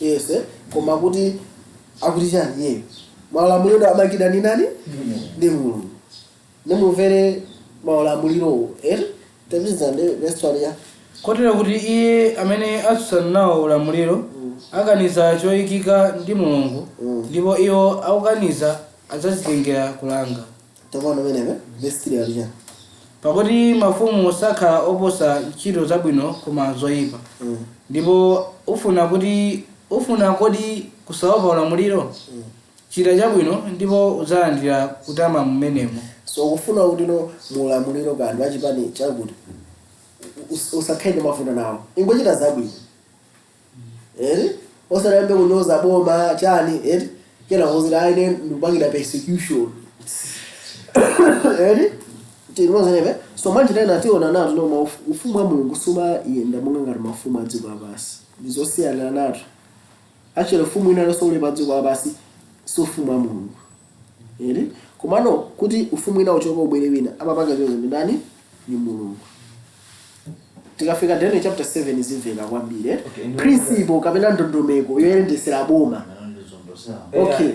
Yesu, eh? Koma kuti akuti chani iyeyo, maulamuliro amakidwa ndi nani? Ndi Mulungu. Nimumvere maulamulirowo, eh? Tapitiza ndi verse 1 ya. Kotero kuti iye amene atsutsana nawo ulamuliro akaniza choyikika ndi Mulungu, ndipo iwo akukaniza adzazitengera kulanga. Taona amenepe, verse 3 ali chani? Pakuti mafumu sakhala oposa ntchito zabwino koma zoyipa. Ndipo ufuna kodi kusaopa ulamuliro? Chita chabwino, ndipo udzalandira kutama mmenemo. So kufuna kuti no mulamuliro kanthu achipani chakuti usakhale ndi mavuto nawo, ingochita zabwino, eri? Osalambe kunyoza boma chani, eri? Kena kuzira aine ndikupangira persecution, eri? Tinozenepe. So mwanjira ina tiona nato no ufumu wa Mulungu sumayenda monga ngati mafumu a dziko lapansi, ndizosiyana nato. Actually ufumu ina lonse uli pa dziko lapansi si ufumu wa Mulungu, eri? Komano kuti ufumu ina uchoka ubwere wina, amapanga chonse ndi ndani? Ni Mulungu. Tikafika Daniel chapter 7 zimveka kwambiri, eh? Okay, ndiyo. Principle kapena ndondomeko yoyendesera boma. Okay.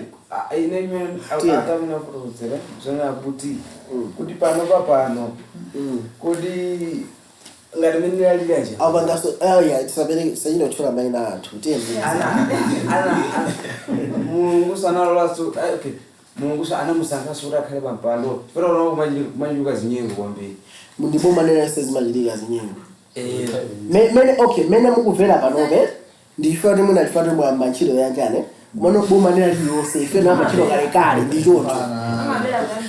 Ine imene Tiye. atamina kutokudzera zvona kuti pano papano kuti ngati mene laliracha Apangaso, oh yeah, tisapereke, tisachite kutchula mayina a anthu. Tiye. Mulungu sanalolaso, okay, Mulungu anamusankhaso kuti akhale pampando fera unawo kumachiluka zinyengo kwambiri. Ndipo manena sezimachitika zinyengo. Mene, okay, mene mukumvera panope ndife kuti mwina chifukwa mwamba ntchito yanjane kumano boma nena lililonse ife namba ntchito kalekale ndi choncho.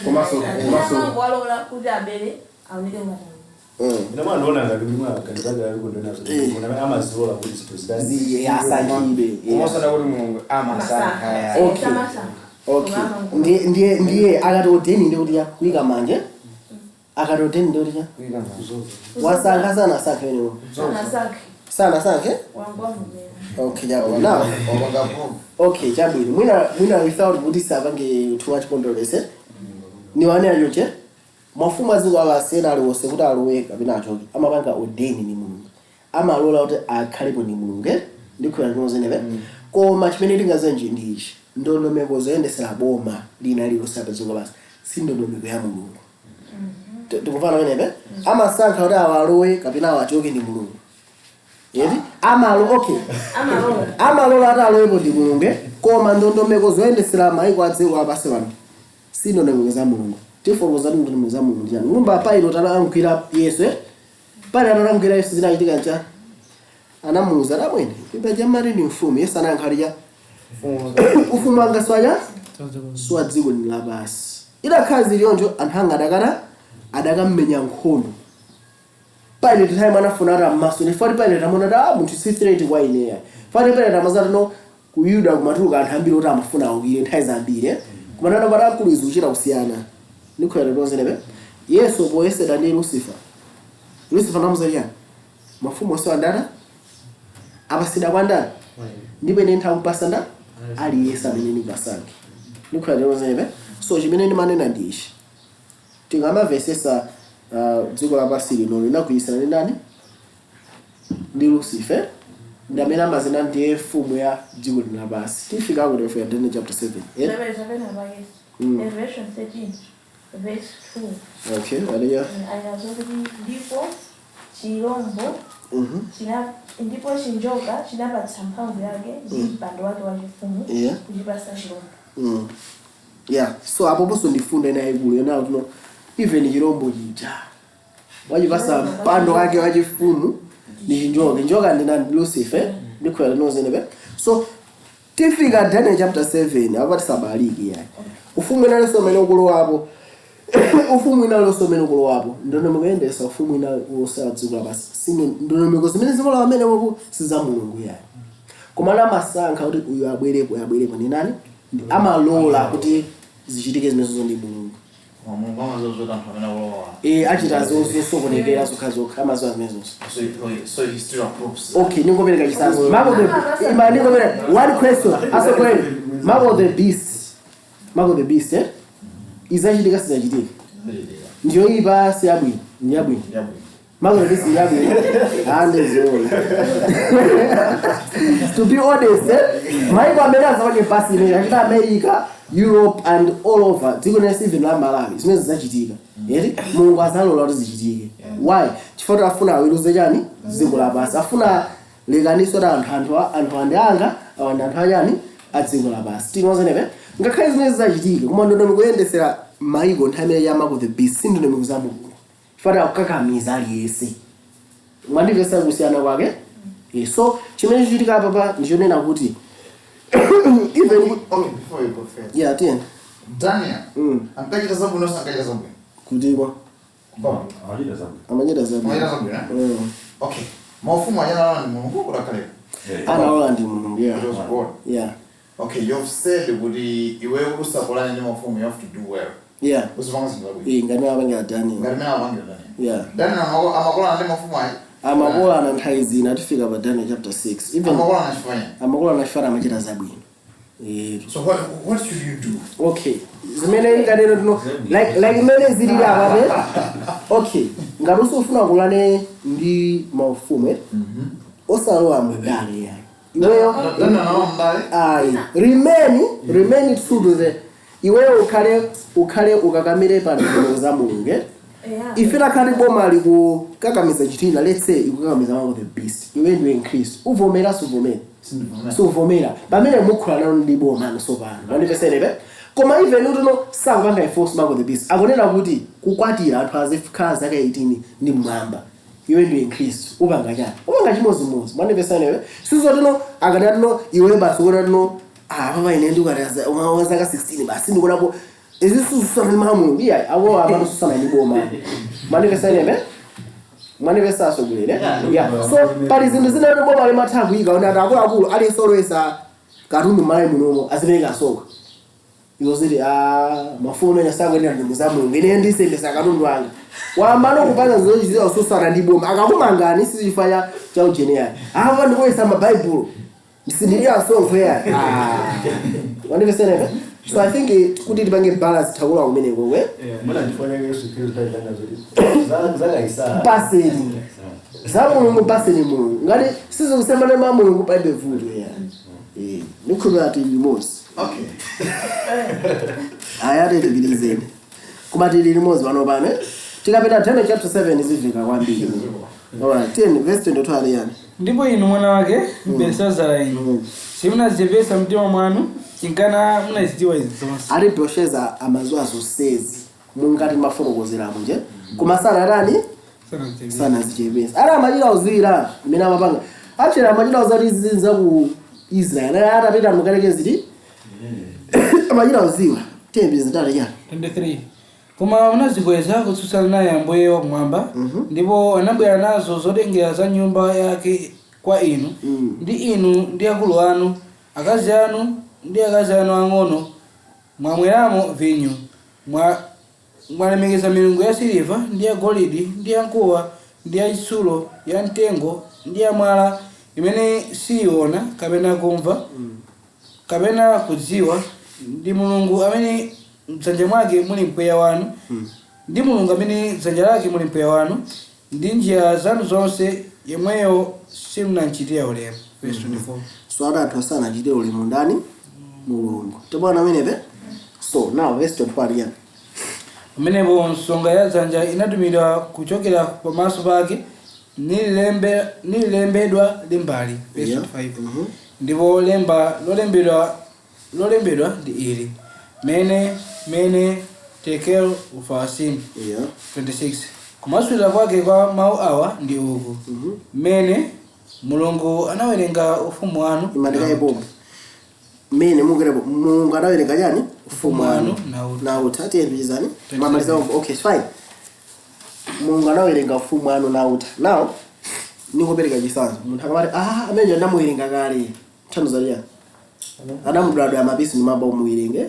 Komanso walola kuti abere aoneke ngati Ine mwana ndiona ngati mwa kanizaka yali kundona zoti amazilola kuti zinthu zidani. Asankhidwe. Komanso ndakuti Mulungu amasankha ya. Okay. Okay, ndiye akati ordain ndi kuti ya kuyika manje, akati ordain ndi kuti ya Kuyika manja. wasankha, sanasankhe wenewo? Sanasankhe. Sanasankhe. Wangwavumera. Okay, chabwino. Now Wapanga proof. Okay, chabwino. Mwina without kuti sapange too much controversy, niwane achoche mafumu aziko awasiyena aliwonse kuti alowe kapena achoke amapanga ordain ni Mulungu, amalola kuti akhalepo ni Mulungu, eh? Ndikhulupirira ndinozenepe. Koma chimene tingazenji ndi ichi: ndondomeko zoyendesera boma lina lilonse pa dziko lapansi si ndondomeko ya Mulungu. Tikufana pamenepe? Amasankha kuti awalowe kapena awachoke ndi Mulungu yeti amalo, okay. Amalola. Amalola ati alowepo ndi Mulungu, eh? Koma ndondomeko zoyendesera maiko a dziko lapansi pano si ndondomeko za Mulungu. Tifotokoza kuti ndondomeko za Mulungu ndiyani. Ngumba Pilate atalankhwira Yesu, eh? Pilate atalankhwira Yesu, zinachitika ncha anamuwuza lamwene ipa chamati ndi mfumu. Yesu anayankha ufumu wanga swaja swa dziko lino lapansi. Idakhala ziliyonjo anthu anga adakana adakammenya nkhondo. Pilate time anafuna ati ammaso ndifati Pilate amaona kuti ah, munthu si threat kwa ineya. Fati Pilate amazati no ku Yuda kumatuluka anthu ambiri oti amafuna awukire nthawi zambiri, eh? Koma nano pati akulu izi kuchita kusiyana ndikhulupirira tonsenepe. Yesu poyesera ndi Lucifer, Lucifer anamuza chani? Mafumu onse andata apasidwa kwa ndani? Ndipo ine nthakupasa nda aliyense amene ndingasankhe. Ndikhulupirira tonsenepe. So chimene ndimanena ndi ichi: tingamamvesesa dziko lapansi lino linagwirisana ndi ndani? Ndi Lucifer, ndi amene amazina ndiye mfumu ya dziko lino lapansi. Tifika kuti tifika Daniel chapter 7, eh? Zapena pa Yesu. Revelation 13 verse 2. Okay, aliya. Anazo kuti ndipo chirombo ndipo chinjoka chinapatsa mphamvu yake ndi mpando wake wachifumu kuchipasa chirombo. Yeah, so apoponso ndifundo ina yayikulu yona kuti no, even chirombo chija wachipasa mpando wake wachifumu ndi chinjoka. Njoka ndi nani? Lucifer. Ndikhulupirira tinozenepe. So tifika Daniel chapter 7 apa tisabaliki yani. Ufumu inalinso umene ukulowapo, ufumu inalinso umene ukulowapo, ndondomeko yoyendesa ufumu ina wosala dziko lapansi si ndondomeko zimene zimalowa amenewopo si za Mulungu yani. Koma amasankha kuti uyu abwerepo, uyu abwerepo ndi nani? Amalola kuti zichitike zimenezo ndi Mulungu. Koma Mulungu amazoza anthu amene akulowa. Eh, achita zosokonekera zokha zokha, amazoa zimenezonso. So he still approves. Okay, ningopereka chisanzo. Mark of the ima, ningopereka one question asokweli. Mark of the beast, mark of the beast, eh, izachitika sizachitika? Ndiyo ipa si yabwino? Ndi yabwino. Mark of the beast ndi yabwino andeziona. To be honest, eh, maiko amene azapange pasi imene achita America, Europe and all over dziko linense, even la Malawi, zimene zizachitika eti Mulungu azalola kuti zichitike. Why? Chifukwa afuna aweruze chani? Dziko lapansi. Afuna lekaniso kuti anthu andi anga, awa ndi anthu achani? A dziko lapansi. Tinozenepe ngakhale zimene zizachitika, koma ndondomeko kuyendesera maiko nthawi imene ya mark of the beast si ndondomeko za Mulungu, chifukwa akukakamiza aliyense. Mwandipesa kusiyana kwake? Eh, so chimene chichitika apapa ndichonena kuti even Okay, before you go further. Yeah, tiyeni. Daniel ankachita zabwino, sankachita zabwino? Kutikwa? Kubaba. Amachita zabwino. Amachita zabwino. Amachita zabwino, eh? Okay, maufumu ajanalala ndi Mulungu kuti akhalepo? Analola ndi Mulungu, yeah. It was God. Yeah. Okay, you've said kuti iwe kuti usakolane ndi mafumu, you have to do well, uzipanga zinthu zabwino. Eh, ngati apangira Daniel. Ngati mene apangira Daniel. Yeah. Daniel amakolana ndi mafumu ayi? Amakolana nthawi zina. Tifika pa Daniel chapter 6 even. Amakolana chifukwa chani? Amakolana chifukwa amachita zabwino. Eh. So what should you do? Okay, zimene inganeno tino like imene zilili apape, okay, ngati Ngati usufuna kulane ndi maufumu, osalowa mndale yayi iweyo. Nanawo mbale. Ayi, remain true to the iweyo, ukhale ukakamire pa ndondomeko za Mulungu, eh? Ife takhati boma likukakamiza chitina, let's say ikukakamiza mark of the beast, iwe ndiwe Mkhristu, uvomera suvomera? Sindivomera. Suvomera. Pamene mukhula nalo ndi boma nsopano, mandipesene. Koma even utino sakupanga enforce mark of the beast, akunena kuti kukwatira anthu azikhala zaka 18 ndi mmwamba, iwe ndiwe Mkhristu, upanga chani? Upanga chimozimozi, mandipesene. Sizotino akati atino iwe basi kuona tino, ah, papa, ine ndikati wa zaka 16 basi ndikuonapo izi sususana ndi Mulungu. Iya, awo amatosusana ndi boma, mandipesene, mandipesaso kulere. Yeah, so pali zinthu zina kuti boma limatha kuyika kuti ati akuluakulu aliyense olowesa katundu m'malawi munomo azipereka soka. Izo ziti, ah, mafumu amene sakuyenera ndondomeko za Mulungu, ine ndisembesa katundu wanga wambano kupanga zochitika kususana ndi boma, akakumangani sichifukwa cha ujeneyani. Apa ndikuyesa mabaibulo sindilira sonkho yayi, wandipesenepe. So I think kuti tipange balance takula kumeneko we. Mbona ndifuna Yesu Kristu tayitanga zoti zakaisara. Paseni za Mulungu, paseni Mulungu. Ngati sizikusembana ma Mulungu, palibe vuto ya. Ndikhulupirira tili limodzi. Okay. Aya, tilipirizeni, koma tili limodzi pano pano, eh? Tikapita Daniel chapter 7 zivika kwambiri. Alright, 10 verse 22 ali yani? Ndipo inu, mwana wake Belisazara inu, simunazichepetsa mtima mwanu, chinkana munazidziwa izi zonse. Ati Belshazzar amaziwa zonsezi mungati mafotokozeramo nje, koma sanatani? Sanazichepetsa. Sanazichepesa. Ati amachita uzira mmene amapanga actually amachita uzati zinza ku Israel ali atapita mukaleke ziti amachita uziwa tembi zitatu chani. 23 Koma munazikweza kutsutsana naye Ambuye wakumwamba, ndipo anabwera nazo zotengera za nyumba yake kwa inu, ndi inu ndi akulu anu, akazi anu ndi akazi anu ang'ono mwamweramo vinyo. Mwalemekeza milungu ya siliva ndi ya golide ndi ya mkuwa ndi ya chitsulo, ya mtengo ndi ya mwala, imene siyiona kapena kumva kapena kudziwa. Ndi Mulungu amene mdzanja mwake muli mpweya wanu, ndi Mulungu amene dzanja lake muli mpweya wanu ndi njira zanu zonse, yemweyo simunamchitira ulemu. Verse 24. So ati anthu asanachite ulemu ndani? Mulungu. Tibona amenepe. So now verse 24 ali yani? Pamenepo nsonga ya dzanja inatumidwa kuchokera pamaso pake, nililembedwa lembali. Verse 25. Ndipo lemba lolembedwa ndi ili: mene mene tekel ufarsin. 26 Kumasulira kwake kwa mawu awa ndi uku: mene, Mulungu anawerenga ufumu wanu. Imandikayipopo mmene mukutepo, Mulungu anawerenga chani? Ufumu wanu. Nauta. Nauta. Tiyembizani mamaliza. Okay, fine. Mulungu anawerenga ufumu wanu nauta. Now nikupereka chitsanzo, munthu akamati, ah, amene ndamuwerenga kale, nthandiza liyani? Anamudwadwa mapisi ndi maba umuwerenge,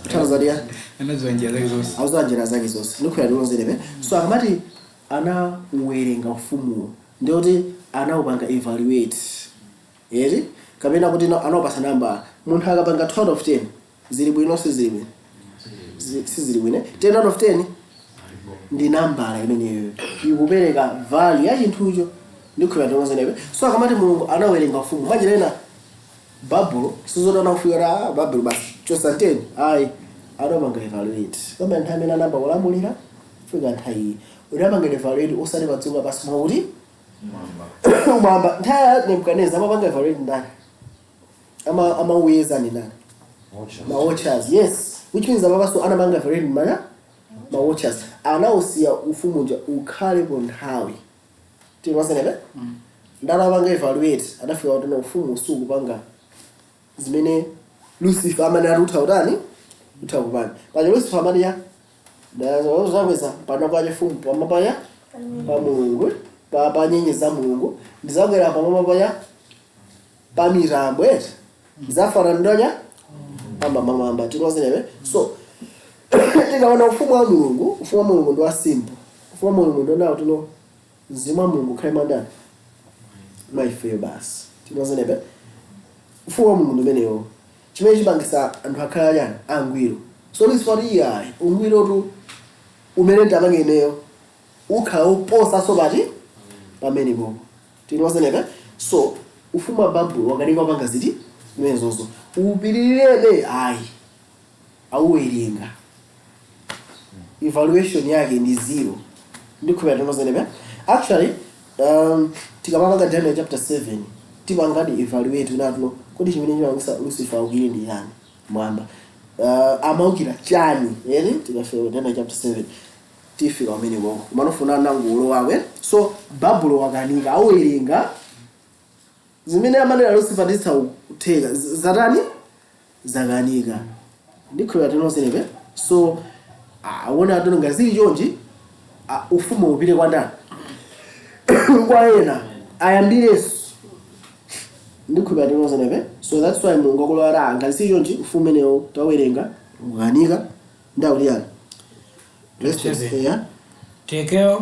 nthandiza liyani? Anadziwa njira zake zonse. Auza njira zake zonse, ndikhulupirira tilonzerepe. So akamati anauwerenga ufumuwo, ndiyoti anawupanga evaluate eti, kapena kuti anawupasa namba. Munthu akapanga 2 out of 10, zili bwino, sizili bwino? Sizili bwino. 10 out of 10 ndi nambala imeneyo ikupereka value ya chinthucho. Ndikhulupirira tilonzerepe. So akamati Mulungu anawerenga ufumu mwanjira ina, Babulo sizoti anafika, ah, Babulo basi chosa 10, ayi. Anapanga evaluate kama nthawi imene anamba kulamulira fika nthawi iyi, unapanga evaluate osati pa dziko lapansi mwakuti mwamba. Nthawi ya Nebukadnezar amapanga evaluate ndani? Amawuyeza ni ndani? Ma watchers, yes, which means apapanso anapanga evaluate mana ma watchers. Anausiya ufumuja ukhalepo nthawi timasenepe ndalapanga evaluate, adafika kuti no, ufumu sukupanga zimene Lucifer amene ati utha utani, utha kupanga paja. Lucifer amati ya zakweza pano pa chifumu pamapaya pa Mulungu, pa nyenyezi za Mulungu, ndizakwera pamwamba paya pa mitambo eti, ndizafana ndonya pambambamwamba tinozenewe. So tikaona ufumu wa Mulungu, ufumu wa Mulungu ndi wa simple. Ufumu wa Mulungu ndionawo tino mzimu wa Mulungu ukhale mwandani? Mwa ifeyo basi. Tinozenepe. Ufumu wa Mulungu umenewo chimene chipangisa anthu akhala chani? Angwiro. So Lucifer kuti iyayi, ungwirotu umene ndapange ineyo. Ukhala uposa so pati pamene popo tinozenepe. So ufumu wa Babulo wakanika panga ziti zimenezozo, upirirebe ayi, auwerenga, evaluation yake ndi zero. Ndikhulupirira tinozenepe. Actually, tikamapanga Daniel chapter 7 timangadi evaluate unatuno kuti chimene chimangisa Lucifer aukire ndi yani mwamba, amaukira chani eri. Tikafika Daniel chapter 7 tifika pamene koko kumanofuna nangulo wawe. So Babulo wakanika, auwerenga zimene amanena Lucifer nditsa kutheka zatani zakanika. Ndikhulupirira tinozenepe. So aona atono ngazili chonchi, ufumu upite kwa ndani? Kwa ena ayambirenso. Ndikhulupirira tinozenepe. So that's why Mulungu akulowera ngazili chonchi, ufumu umenewo tawerenga ukanika ndakutiyani. 7. Yeah. Tekel,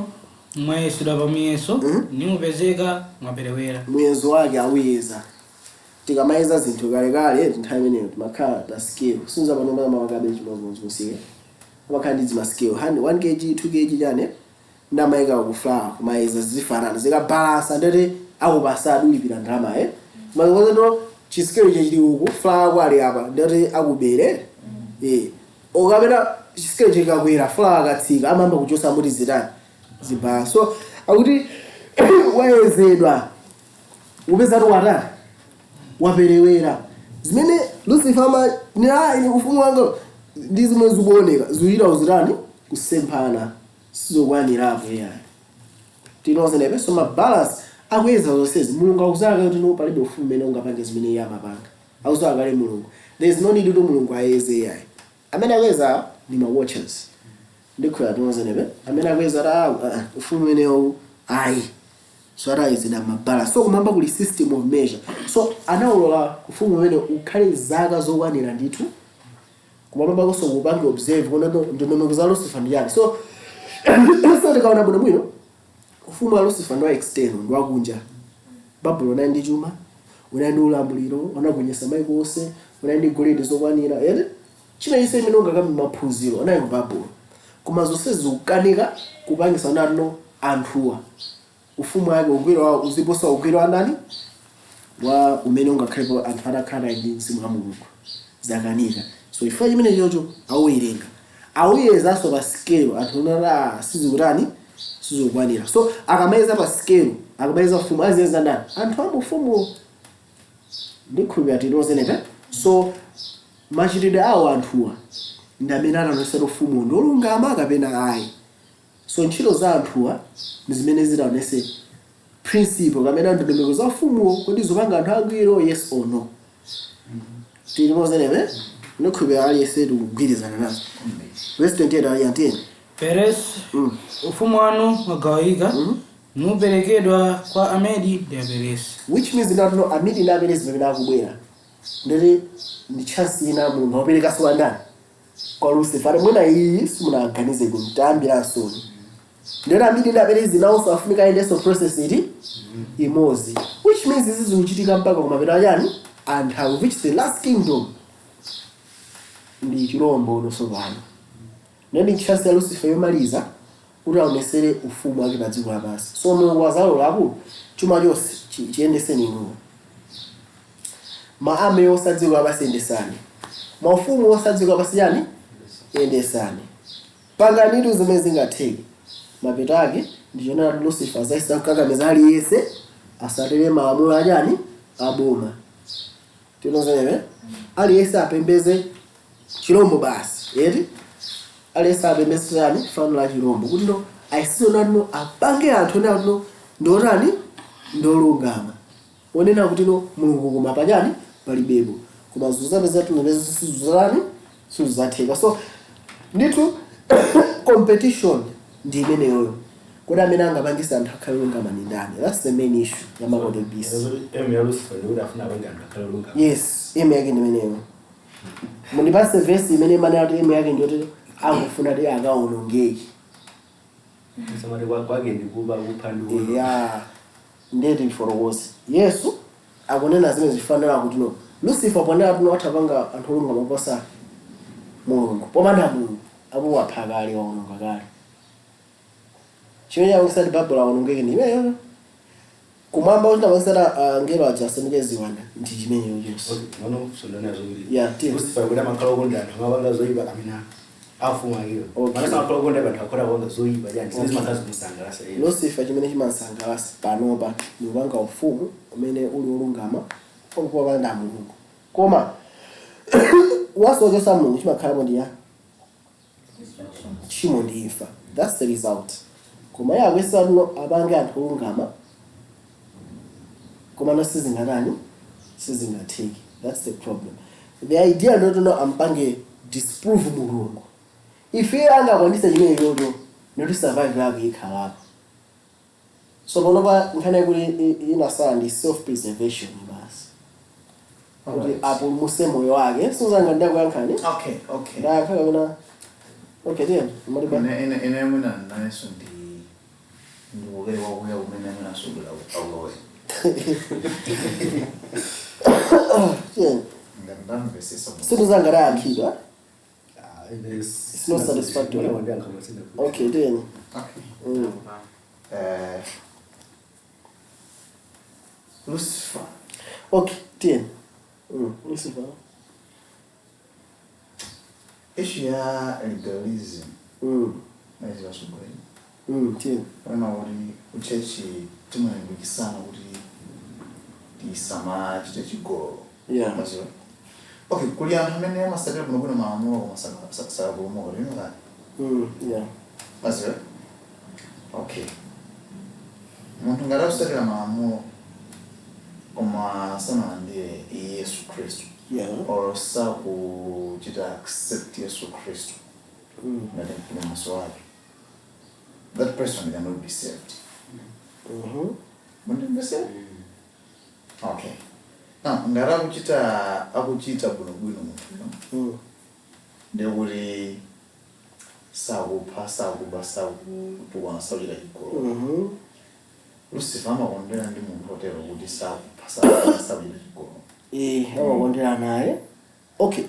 mwayesedwa pa muyeso, nimupezeka mwaperewera. Muyezo wake awuyeza. Tikamayeza zinthu kalekale, nthawi imeneyo timakhala ta scale. Sinza pano makabe chimozimozi kusike amakhala ndi zima scale 1 kg, 2 kg chane, ndamayika ku flour kumayeza zifanana, zikabalansa ndete akupasa, ulipira ndalama eh. Makozo chi scale chili uku, flour kwali apa, ndete akubere eh. Ukapena chi scale chikakwera, flour akatsika, amayamba kuchosa muti zitani zibala. So akuti wayezedwa, upeza watani waperewera. Zimene Lucifer ama nira ine ufumu wanga ndi zimwe zikuoneka zilira uzitani kusemphana, sizokwanirapo yani tinozenepe. So ma balance akuyeza zonsezi, Mulungu akuzaka kuti no, palibe ufumu umene ungapange zimene iye amapanga. Akuzaka kale Mulungu, there is no need kuti Mulungu ayeze yayi. Amene akuyeza ndi ma watchers. Ndikhulupirira tinozenepe. Amene akuyeza ta ufumu umenewu ayi. So atayezedwa mabala. So kumamba kuli system of measure. So anawulola ufumu umene ukhale zaka zokwanira ndithu kumamba konso kupange observe kuona ndondomeko za Lucifer ndi yani. So tikaona bwinobwino, ufumu wa Lucifer ndi wa external, ndi wakunja. Babuloni unali ndi chuma, unali ndi ulamuliro, unagonjetsa maiko onse, unali ndi golide zokwanira ere china chonse imene ungakambe maphunziro anali ku Babulo. Koma zonse zikukanika kupangisa natino anthuwa ufumu wake ugwiro wawo uziposa ugwiro wa ndani wa umene ungakhalepo anthu atakhala ndi mzimu wa Mulungu, zakanika. So chifukwa chimene chocho auwerenga, awuyezanso pa scale, anthu onati sizikutani sizikukwanira. So akamayeza pa scale, akamayeza ufumu, aziyeza ndani? Anthu amufumu. Ndikhulupirira tinozenepe. So machitidwe awo anthuwa ndi amene anaonesa ufumu ndi olungama kapena ayi. So ntchito za anthuwa ndi zimene zitaonese principle kapena ndondomeko za ufumuwo kuti zopanga anthu angwiro, yes or no. Tilimozenepe. Ndikhulupirira aliyense tikugwirizana nazo. Verse 28 ali anteni. Peres, ufumu wanu wagawika, nuperekedwa kwa Amedi ndi Aperesi. Which means that no, Amedi ndi Aperesi pamene akubwera ndeti ndi chance ina Mulungu aperekanso kwa ndani? Kwa Lucifer. Mwina iyi simunaganize kuti tayambiransoni ndeti Amedi ndi Aperesi nawonso afunika ayendenso process iti imodzi, which means izi zikuchitika mpaka kumapeto achani anthawi, which the last kingdom ndi chirombo tsopano. Ndi chance ya Lucifer yomaliza kuti aonesere ufumu wake pa dziko lapansi. So Mulungu azalola akulu chuma chonse chiyendeseni inuwo, ma army onse a dziko lapansi yendesani, maufumu onse a dziko lapansi yani yendesani, panganitu zimene zingatheke. Mapeto ake ndichonera kuti Lucifer azayesa kukakamiza aliyense asatere malamulo achani aboma. Tinozenewe aliyense apembeze chirombo basi eti, aliyense apembeze chani fano la chirombo, kuti no ayisizonatino apange anthu onatino ndotani ndolungama onena kuti no Mulungu koma pachani palibepo, koma zuzapeza tinopeza sizuzatani sizuzatheka. So ndithu competition ndi imeneyoyo, kodi amene angapangisa anthu akhale olungama ndi ndani? That's the main issue ya mark of the beast. Aim ya Lucifer ndikuti afuna apange anthu akhale olungama. Yes, aim yake ndi imeneyo. Mundipase vesi imene imanena kuti aim yake ndiyoti angofuna ti akaonongeke. Samati kwake ndikuba, kupha ndi kuwononga. Ya, ndeti mforokozi Yesu akunena zimene zifanira kuti no Lucifer ponena kuti no athapanga anthu olungama kuposa Mulungu, popanda Mulungu apo wapha kale, waononga kale. Chimene chapangisa Babuloni awonongeke ndi imeneyo. Kumwamba kuti angelo aja asanduke ziwanda ndi chimeneyo chonse. Okay, nono sondana zowiri. Yeah, tiye. Lucifer kuti amakhala okonda anthu amapanga zoyipa amene afumu akewo. Okay. Manasa amakhala okonda anthu akhola kupanga zoyipa chani zimene zimakhala zikumusangalatsa iye. Lucifer chimene chimasangalatsa panopa ndi kupanga ufumu umene uli wolungama popanda Mulungu, koma wasochosa Mulungu chimakhalapo ndi ya tchimo ndi imfa. That's the result. Koma iye akuyesa tuno apange anthu olungama, koma no sizingatani, sizingatheki. That's the problem. The idea ndotuno ampange disprove Mulungu. Ife angakwanise chimene chocho noti survive yake ikhalapo. So panopa nkhani yakuti inasala ndi self preservation basi, kuti apulumuse moyo wake. Suzanga, ndakuyankhani? Okay. Ndayankha kapena? Okay, tiye maliba. Ine mwina nayenso ndi ndikukere kwakuya kumene mwina asukula aulowe. Tiye. Ngati ndamvesesa. Sinduzanga ndayankhidwa. Ah, it is It's not satisfactory. Mwina wandiyankha masina. Okay, tiye. Okay. Lucifer. Okay, tiye. Lucifer. Issue ya legalism. Naizivasuguleni. Tiye. Pamene kuti kuchechi timalimbikisana kuti tisamachite chigololo. Maziwa. Okay, kuli anthu amene amasatira bwinobwino malamulo koma sakapulumuka lino kani. Yeah. Maziwa. Okay, munthu ngati akusatira malamulo koma sanalandire Yesu Khristu or sakuchita accept Yesu Khristu ngati mpulumutsi wake, that person cannot be saved. Mundimvesera? Okay, now ngati akuchita bwinobwino munthuyo, ndikuti sakupha, sakuba, sakutukwana, sakuchita chigololo, Lucifer amakondwera ndi munthu otero kuti sakupha, sakuba, sakuchita chigololo? Eh, amakondwera naye. Okay,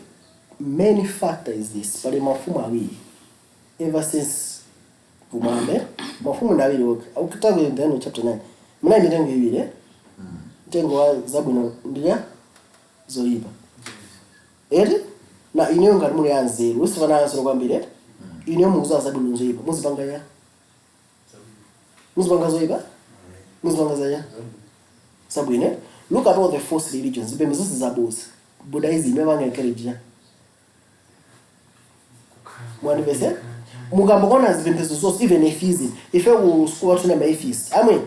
main factor is this: pali mafumu awiri ever since kumwamba. Mafumu ndi awiri okha. Ukitaka Daniel chapter 9, munayi mitengo iwiri, eh? Mtengo wa zabwino ndiya zoyipa, eti? Na ineyo ngati muli anzeru, Lucifer naye anzeru kwambiri, eti? Ineyo mukuziwa zabwino, zoyipa, muzipanga ya muzipanga zoyipa, muzipanga zaya zabwino, eh? Look at all the false religions, zipembedzo zonse zabusa. Buddhism imapanga encourage ya mwandipese. Mukambokona zipembedzo zonse, even atheism. Ife ku school atuna ma atheist amwe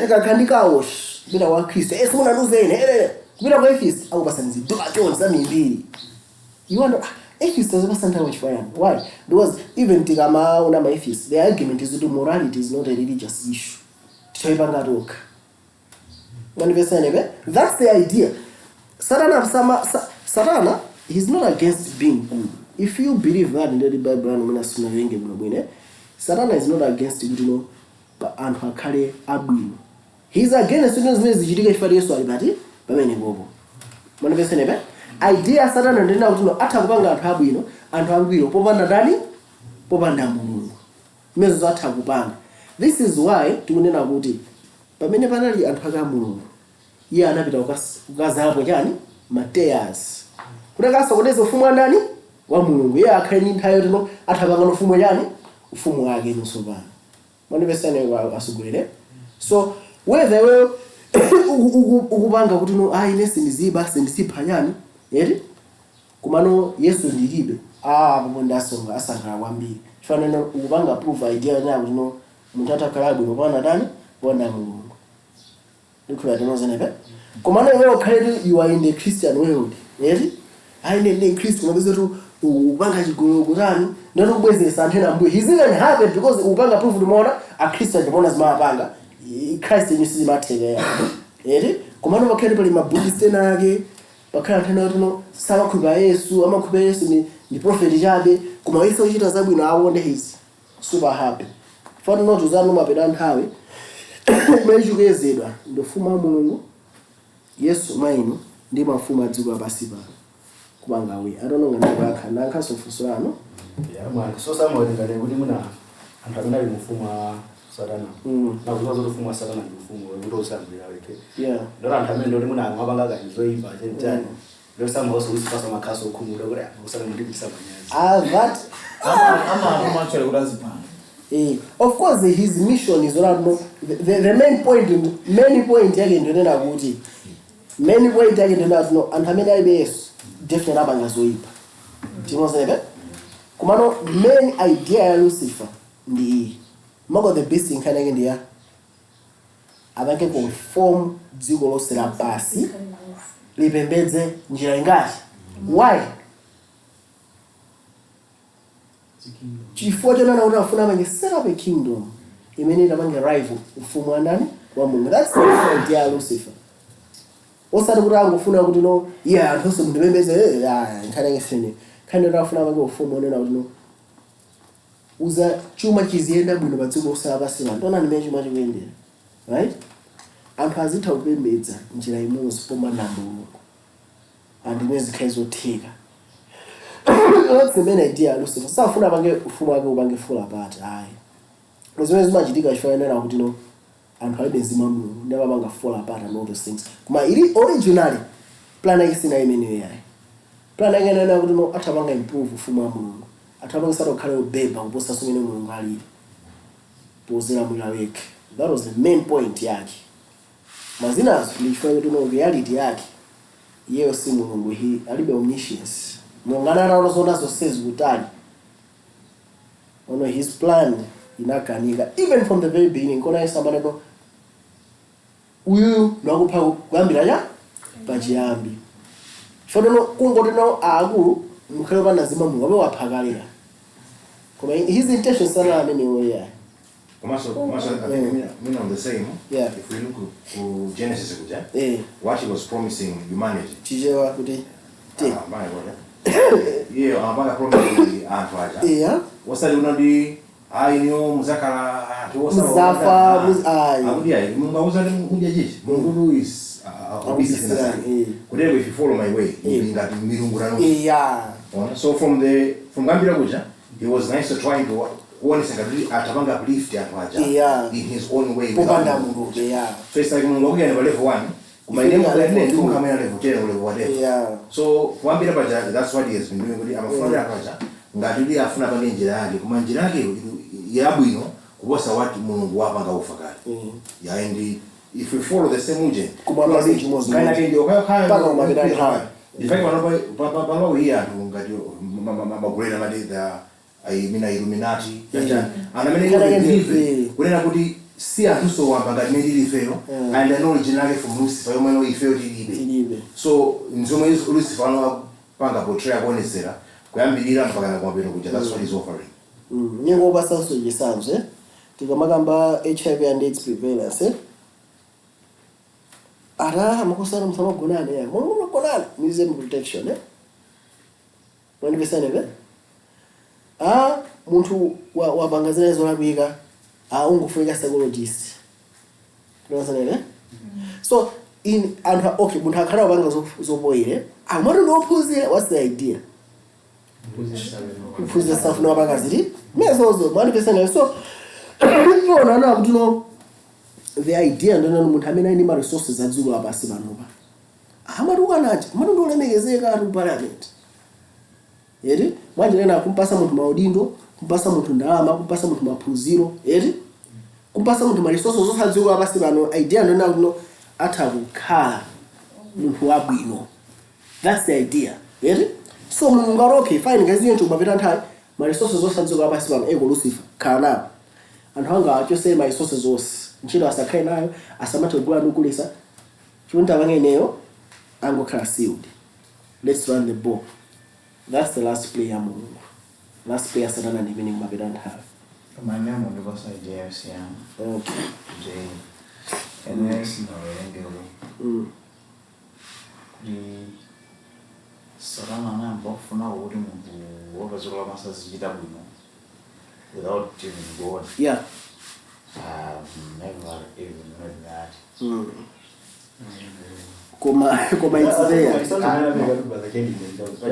tikakhandikawo kupita kwa Khristu, eh, simunanduze ine ere kupita kwa atheist akupasani zidola zambiri. You wonder, ah, atheist azipasa nthawi chifukwa yani? Why? Because even tikamaona ma atheist, the argument is that morality is not a religious issue, titoipanga tokha. Mwandipesene? That's the idea. Satana sama, Satana he's not against being good. If you believe that in the Bible anu mwina simunavenge bwino bwino, eh? Satana is not against kuti no anthu akhale abwino. He's against kuti zimene zichitike chifukwa Yesu ali pati pamene popo. Mwandipesene? Idea ya Satana ndina kuti no atha kupanga anthu abwino, anthu angwiro, popanda ndani? Popanda Mulungu. Imenezo atha kupanga. This is why tikunena kuti pamene panali anthu ake a Mulungu, iye anapita kukazalapo chani? Ma tares, kuti akasokoneze ufumu wa ndani? Wa Mulungu. Iye akhale ndi nthawi yotino athapanga ufumu chani? Ufumu wake nonso pano. Mwandipesane, asugulire? So whether iweyo ukupanga kuti no, ayi, ine sindiziba, sindisipha chani, eti? Komano Yesu ndilibe, ah, apopo ndasonga asangalala kwambiri. Chifanana ukupanga proof idea yona kuti no munthu atakhala bwino popanda tani? Popanda Mulungu. Ndikhulupirira tinozenepe. Komano iweyo ukhale you are in the Christian world, eti? Ayi, ine ndi Khristu, koma pese tu ukupanga chigololo kutani, ndoti kubwezeresa anthu ena ambuye. He's even happy because ukupanga proof kuti muona akhristu achimaona zimapanga Christ yenyu sizimatheka, eti? Komano pakhale pali ma Buddhist ena ake, pakhale anthu ena kuti no samakhulupirira Yesu, amakhulupirira Yesu ndi prophet chabe, koma Yesu ochita zabwino awo, ndi he's super happy. Fano noto zanu mapita nthawi imene chikuyezedwa ndi ufumu wa Mulungu, Yesu mwa inu, ndi mafumu a dziko lapansi pano kupanga awiri. I don't know ngati ndikuyankha, ndayankhanso funso lanu. Yeah, mwana. So samuel ngati kuti muna Anthu amene ali mu ufumu wa Satana. Nakuziwa zoti ufumu wa Satana ndi ufumu wekuti osagwira weke. Ndoti anthu amene ndoti mwina amapanga kani zoyipa chenichani. Ndoti samaonso Lucifer samakhaso okhumudwa kuti usana mundipitisa manyazi. Ah, that Ama actually kuti aziphana. Of course his mission is not no, the main point, main point yake ndionena kuti, main point yake ndionena kuti no, anthu amene alibe Yesu definitely apanga zoyipa timozepe. Komano main idea ya Lucifer ndi iyi, mark of the beast, nkhani yake ndi ya apange conform dziko lonse lapansi lipembedze njira ingati. Why? Chifukwa chonena kuti afuna apange set up a kingdom imene itapange rival ufumu wa ndani? Wa Mulungu. That's the idea ya Lucifer, osati kuti angofuna kuti no, iye anthu onse mundipembedze. Ah, nkhani yake sine nkhani yoti afuna apange ufumu onena kuti no, uza chuma chiziyenda bwino pa dziko lonse lapansi pano. Taona ndimene chuma chikuyendera, right? Anthu azitha kupembedza njira imodzi popanda Mulungu and imene zikhale zotheka. That's the main idea ya Lucifer. Safuna apange ufumu wake upange fall apart, ayi. Zimene zimachitika chifukwa chonena kuti no, anthu alibe mzimu wa Mulungu ndi amapanga fall apart and all those things. Koma ili originally plan yake sina imeneyo yayi. Plan yake inanena kuti no, athapanga improve ufumu wa Mulungu, athapanga sati ukhale ubeba kuposa zimene Mulungu alili pozilamulira wekhe. That was the main point yake. Mazinazo ndi chifukwa kuti no, reality yake iyeyo si Mulungu, he alibe omniscience. Mulungu anataona zona zonsezi kutali ono his plan inakanika even from the very beginning. Kona Yesu amaneno uyuyu ndakupha kuyambira cha pachiyambi. Fotono kungoti no, akulu mukhale opanda mzimu wa Mulungu ape wapha kalera, koma his intention sana amenewo yayi. Komanso, I think mina on the same. If we look ku Genesis kuja, what he was promising humanity. Chichewa kuti te. Ah, my God. Iye amapanga promise anthu aja. Osati unoti ayi niyo muzakhala anthu Muzafa, ayi. Akuti ayi, Mulungu akuzati kudya chichi. Mulungu is Akubisirani, eh. Kutero if you follow my way, you'll be ngati milungu nanu. Ona? So from kuyambira kuja, he was nice to trying to kuonesa ngati atapanga uplift anthu aja in his own way popanda without Mulungu, yeah. So it's like Mulungu akuyana pa level 1, koma Ife ine ndi level ine 2. ndikukamena level 10 or level whatever. So kuyambira paja, that's what he has been doing, kuti amafuna kuti anthu aja ngati kuti afuna apange njira yake, koma njira yake yabwino kuposa what Mulungu wapanga ufa kale. Yeah, and if we follow the same uje Kumwamba si chimodzi. Kana ke ndio kaya Mpaka kumapita nthawi. In fact panopa iye anthu ngati magulera amati the mina Illuminati chachani anthu amene Kana ke believe kunena kuti si anthuso wamba ngati mene tili ifeyo and the knowledge nake from Lucifer yomweno ifeyo tilibe. Tilibe. So nzomwe Lucifer ano akupanga portray, akuonesera kuyambirira mpaka na kumapeto kuja, that's what he's offering. Nyengo upasanso chisanzo, eh? Tikamakamba HIV and AIDS prevalence, eh? Ata makosana musamagonane ya mumagonana museum protection, eh? Mwandipesane ah munthu wapanga zina zolakwika, ah ungofunika psychologist. Ndinosanene so in anthu, okay, munthu akhala wapanga zopoyere akumati ndiophunzira. What's the idea? Kuphunzira safuna wapanga ziti mezozo. Mwandipesane? So tiona na kuti no, the idea ndinoni munthu amene ali ndi ma resources a dziko lapansi panopa amati ukanaja amati ndiolemekezeka ati ku parliament eti mwanjirena kumpasa munthu maudindo, kumpasa munthu ndalama, kumpasa munthu maphunziro eti kumpasa munthu ma resources zonse a dziko lapansi pano, idea ndinena kuti no, atha kukhala munthu wabwino. That's the idea eti. So Mulungu ati okay, fine, ngaziye ncho kumapita nthawi ma resources zonse a dziko lapansi pano eko Lucifer khala nawo, anthu anga achose ma resources zonse, ntchito asakhale nayo, asamathe kugula ndi kugulitsa, chikuti apange ineyo angokhala sealed. Let's run the ball. That's the last play ya Mulungu, last play ya Satana ndi imene kumapita nthawi. Koma nemo ndikosa idea yosiyana. Kuti ene sinawerengero kuti Satana anayamba kufuna kuti munthu wapadziko lapansi azichita bwino without even God. I've never even heard that. Koma it's there.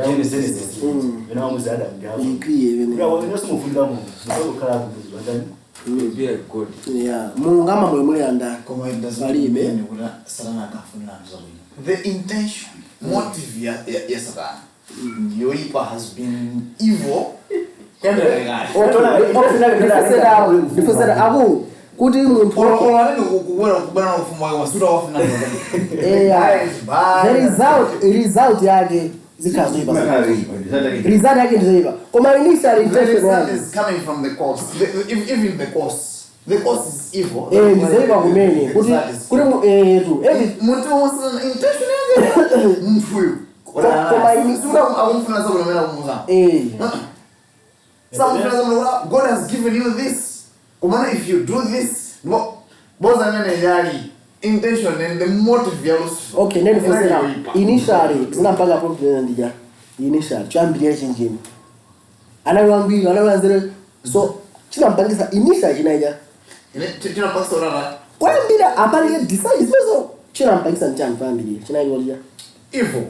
Genesis. Ikwiye imene. Simufunika munthu musakukhala Wandani? Be like God. Yeah, Mulungu amamulamulira ndani? Koma it doesn't Palibe. mean kuti Satana akafunira anthu zabwino. The intention, motive ya Satana yoipa has been evil kuyambira kale. Ndifusera aku kuti munthu Olo amene kubwera kubana ufumu wake masuta wafuna anthu zabwino. Yeah. The result yake zikhala zoyipa. Result yake ndizoyipa, koma initial The intention result yake is coming from the cause. Even the cause. The cause is evil. Eh, ndizoyipa kumene kuti Result is kuti evil. etu every Munthu wa Satana intention yake munthuyu. Koma Suta akumfuna zabwino amene akumuza. Samufuna zabwino kuti God has given you this. Komano if you do this, boza amene yali intention and the motive ya Lucifer. Okay, then ndifusera Yoipa. initially zinampanga problem ndija initially choyambirira chinjini anali wangwiro, anali wanzeru, so chinampangisa initially chinaija Chinapangisa urara kwayambira apange decide zimezo chinampangisa nchani kwayambirira chinayiolija evil.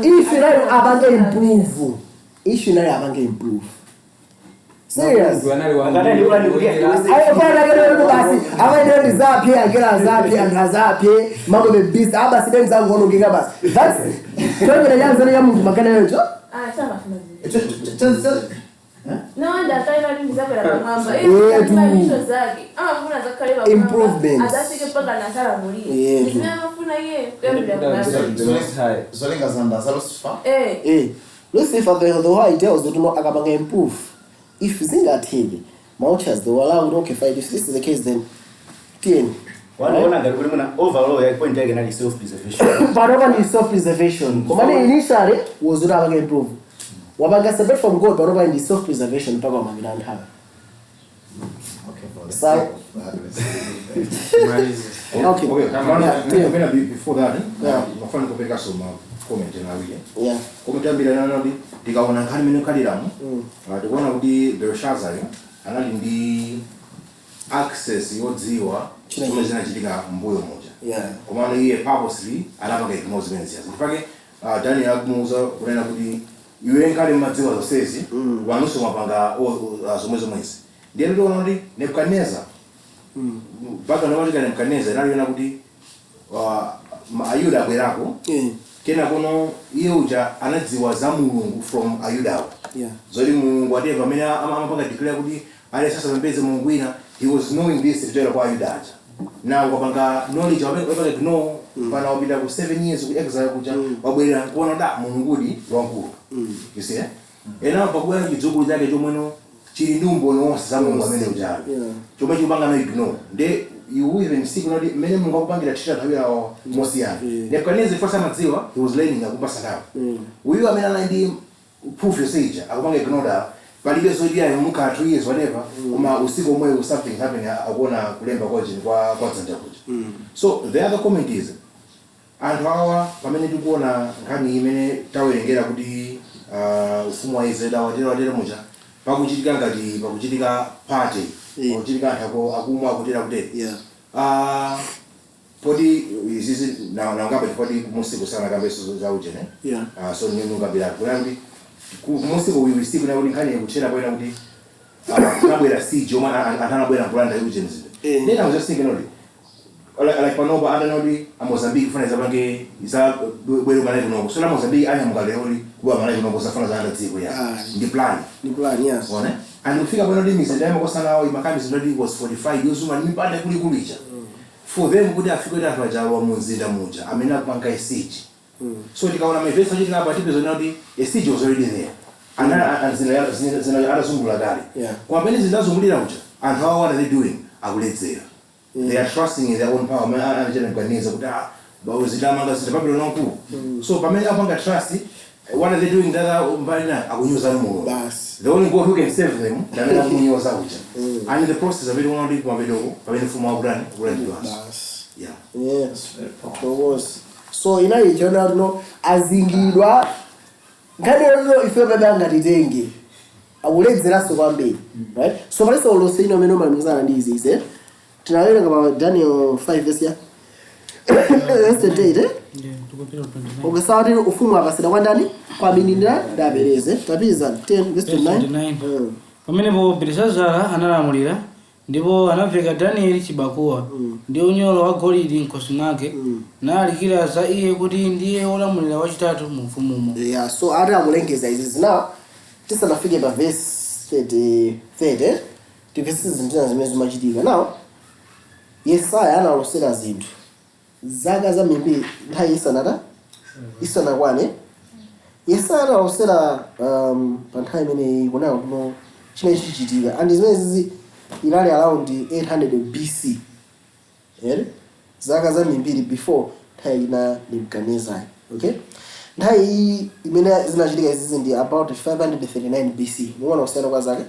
Issue nayo apange improve, issue nayo apange improve, serious. Ayo basi amaeneo ndizapye angela azapye anthu azapye mambo the beast abasi benzangonongeka basi that's choyimira chanzene ya munthu makana yocho. Ah, samafuna zinthu. Nawanda akaima ndizakwera pamwamba. Yetu. Ntchito zake amafuna azakhale pamwamba. Improvements. Azafike mpaka nasalamulire. Yetu. Zimene amafuna iye kuyambira kumwamba. Zolinga zanda za Lucifer. Eh. Eh, Lucifer, the whole idea was that no akapanga improve if zingatheke mauchas they were allowed. Okay, fine, if this is the case then tn Wanaona ngati kuti muna overall ya point yake nali self preservation. Panopa ndi self preservation, komane initially was kuti apanga improve, wapanga separate from God. Panopa ndi self preservation mpaka wamangina nthawi. Okay, for the So- sake of that, Okay. Okay, Yeah, yeah. pena before that, Yeah. mafana kupereka so ma comment awiri. Yeah. Comment ambiri anana kuti tikaona nkhani imene ikhaliramo, tikuona kuti Belshazzar anali ndi access yodziwa China zomwe zinachitika mbuyo muja. Yeah. Komano iye purposely anapanga ignore zimene ziyazi. Mpake Daniel akumuwuza kunena kuti iwe nkhale mmadziwa zonsezi, wanunso mwapanga zomwe zomwezi. Ndiye tikuona kuti Nebukadnezar, background yamachitika Nebukadnezar inaliona kuti Ayuda abwerako. Kena kuno iye uja anadziwa za Mulungu from Ayudawo. Zoti Mulungu atiye pamene amapanga declare kuti ali sasapembedze Mulungu wina, he was knowing this kuchokera kwa Ayuda aja. Now wapanga knowledge, wapanga ignore pana wapita ku 7 years ku exile kuja, wabwerera kuona da Mulungudi wamkulu. You see, eh? Ena pakubwera chidzukulu chake chomweno chili ndi umboni wonse za Mulungu amene ujayo. Chomwe chikupanga no ignore. Nde you even see kunoti mmene Mulungu akupangira tchita nthawi yawo mosiyana. Nebukadnezar first amadziwa, he was learning akupasa nthawi. Uyu amene anali ndi proof yonse akupanga ignore da palibe zoti ayi mukhala 2 years whatever, koma usiku omweyo something happening, akuona kulemba kwa jini kwa dzanja kuja. So the other comment is anthu awa pamene tikuona nkhani imene tawerengera kuti ufumu wa Israeli watero watero muja pakuchitika ngati pakuchitika party, pakuchitika anthu akumwa akutera kutera. Poti izizi nangamba chifukwa kumusiku sana kambeso za ujene. So ningambira kuna kuti kumusiku uyu usiku na kuti nkhani yakutchera poena kuti kunabwera siege omwe anthu anabwera nkulanda ujene zinthu. Then I was just thinking kuti like panopa anena kuti aMozambique kufana izapange izabwere Malawi kunoko, so la Mozambique anyamuka lero kuti kuba Malawi kunoko zafana zalanda dziko ya. Ah. Ndi plan. Ndi plan, yes. Ona and kufika pano ndi mizinda yamakosana awo imakhala mizinda kuti was fortified yozuma ndi mipanda ikuluikulu ija for them kuti afike kuti anthu aja alowa mu mzinda muja amene akupanga a siege. So tikaona mavesi achitika apa tipeza kuti a siege was already there. Ana zina atazungulira kale. Koma pamene zindazungulira kuja anthu awo, what are they doing? Akuledzera. They are trusting in their own power. Amene anachita Nebuchadnezzar kuti ah zidamanga zita Babylon wankulu. So pamene apanga trust, what are they doing? Dada mbali na akunyoza Mulungu. Basi. The only God who can save them ndamene akunyoza kuja. And in the process amene unaona kuti kumapetoko pamene mfumu wakulani akulandidwanso. Basi. Yeah. Yes, of course. So inayi chiona no azingidwa nkhani yono ife pepe angatitenge akuledzeranso kwambiri, right? So palinso ulosi ino amene umalumikizana ndi izi ize tinawerenga pa Daniel 5 verse ya verse 28, eh? Yeah, tikupita ku 29. Okay, sawa, tili ufumu apasidwa kwa ndani? Kwa Aminina ndi Apereze. Tapitiza 10 verse Verse 29. 29. Pamenepo Belisazara analamulira, ndipo anaveka Danieli chibakuwa ndi unyolo wa golide m'khosi mwake, nalalikira za iye kuti ndiye wolamulira wachitatu mu ufumumo. Yeah, so ati akulengeza izi zinawo tisanafike pa verse 30 30, timvetse zinthu zina zimene zimachitika. Now Yesaya analosera zinthu zaka zambiri nthawi isanata isanakwane. Yesaya analosera pa nthawi imeneyi kunena kuno chimene chichitika, and zimene zizi inali around 800 BC, ere zaka zambiri before nthawi ina Nebukadnezar. Okay, nthawi iyi imene zinachitika izizi ndi about 539 BC. Muona kusiyana kwa zaka,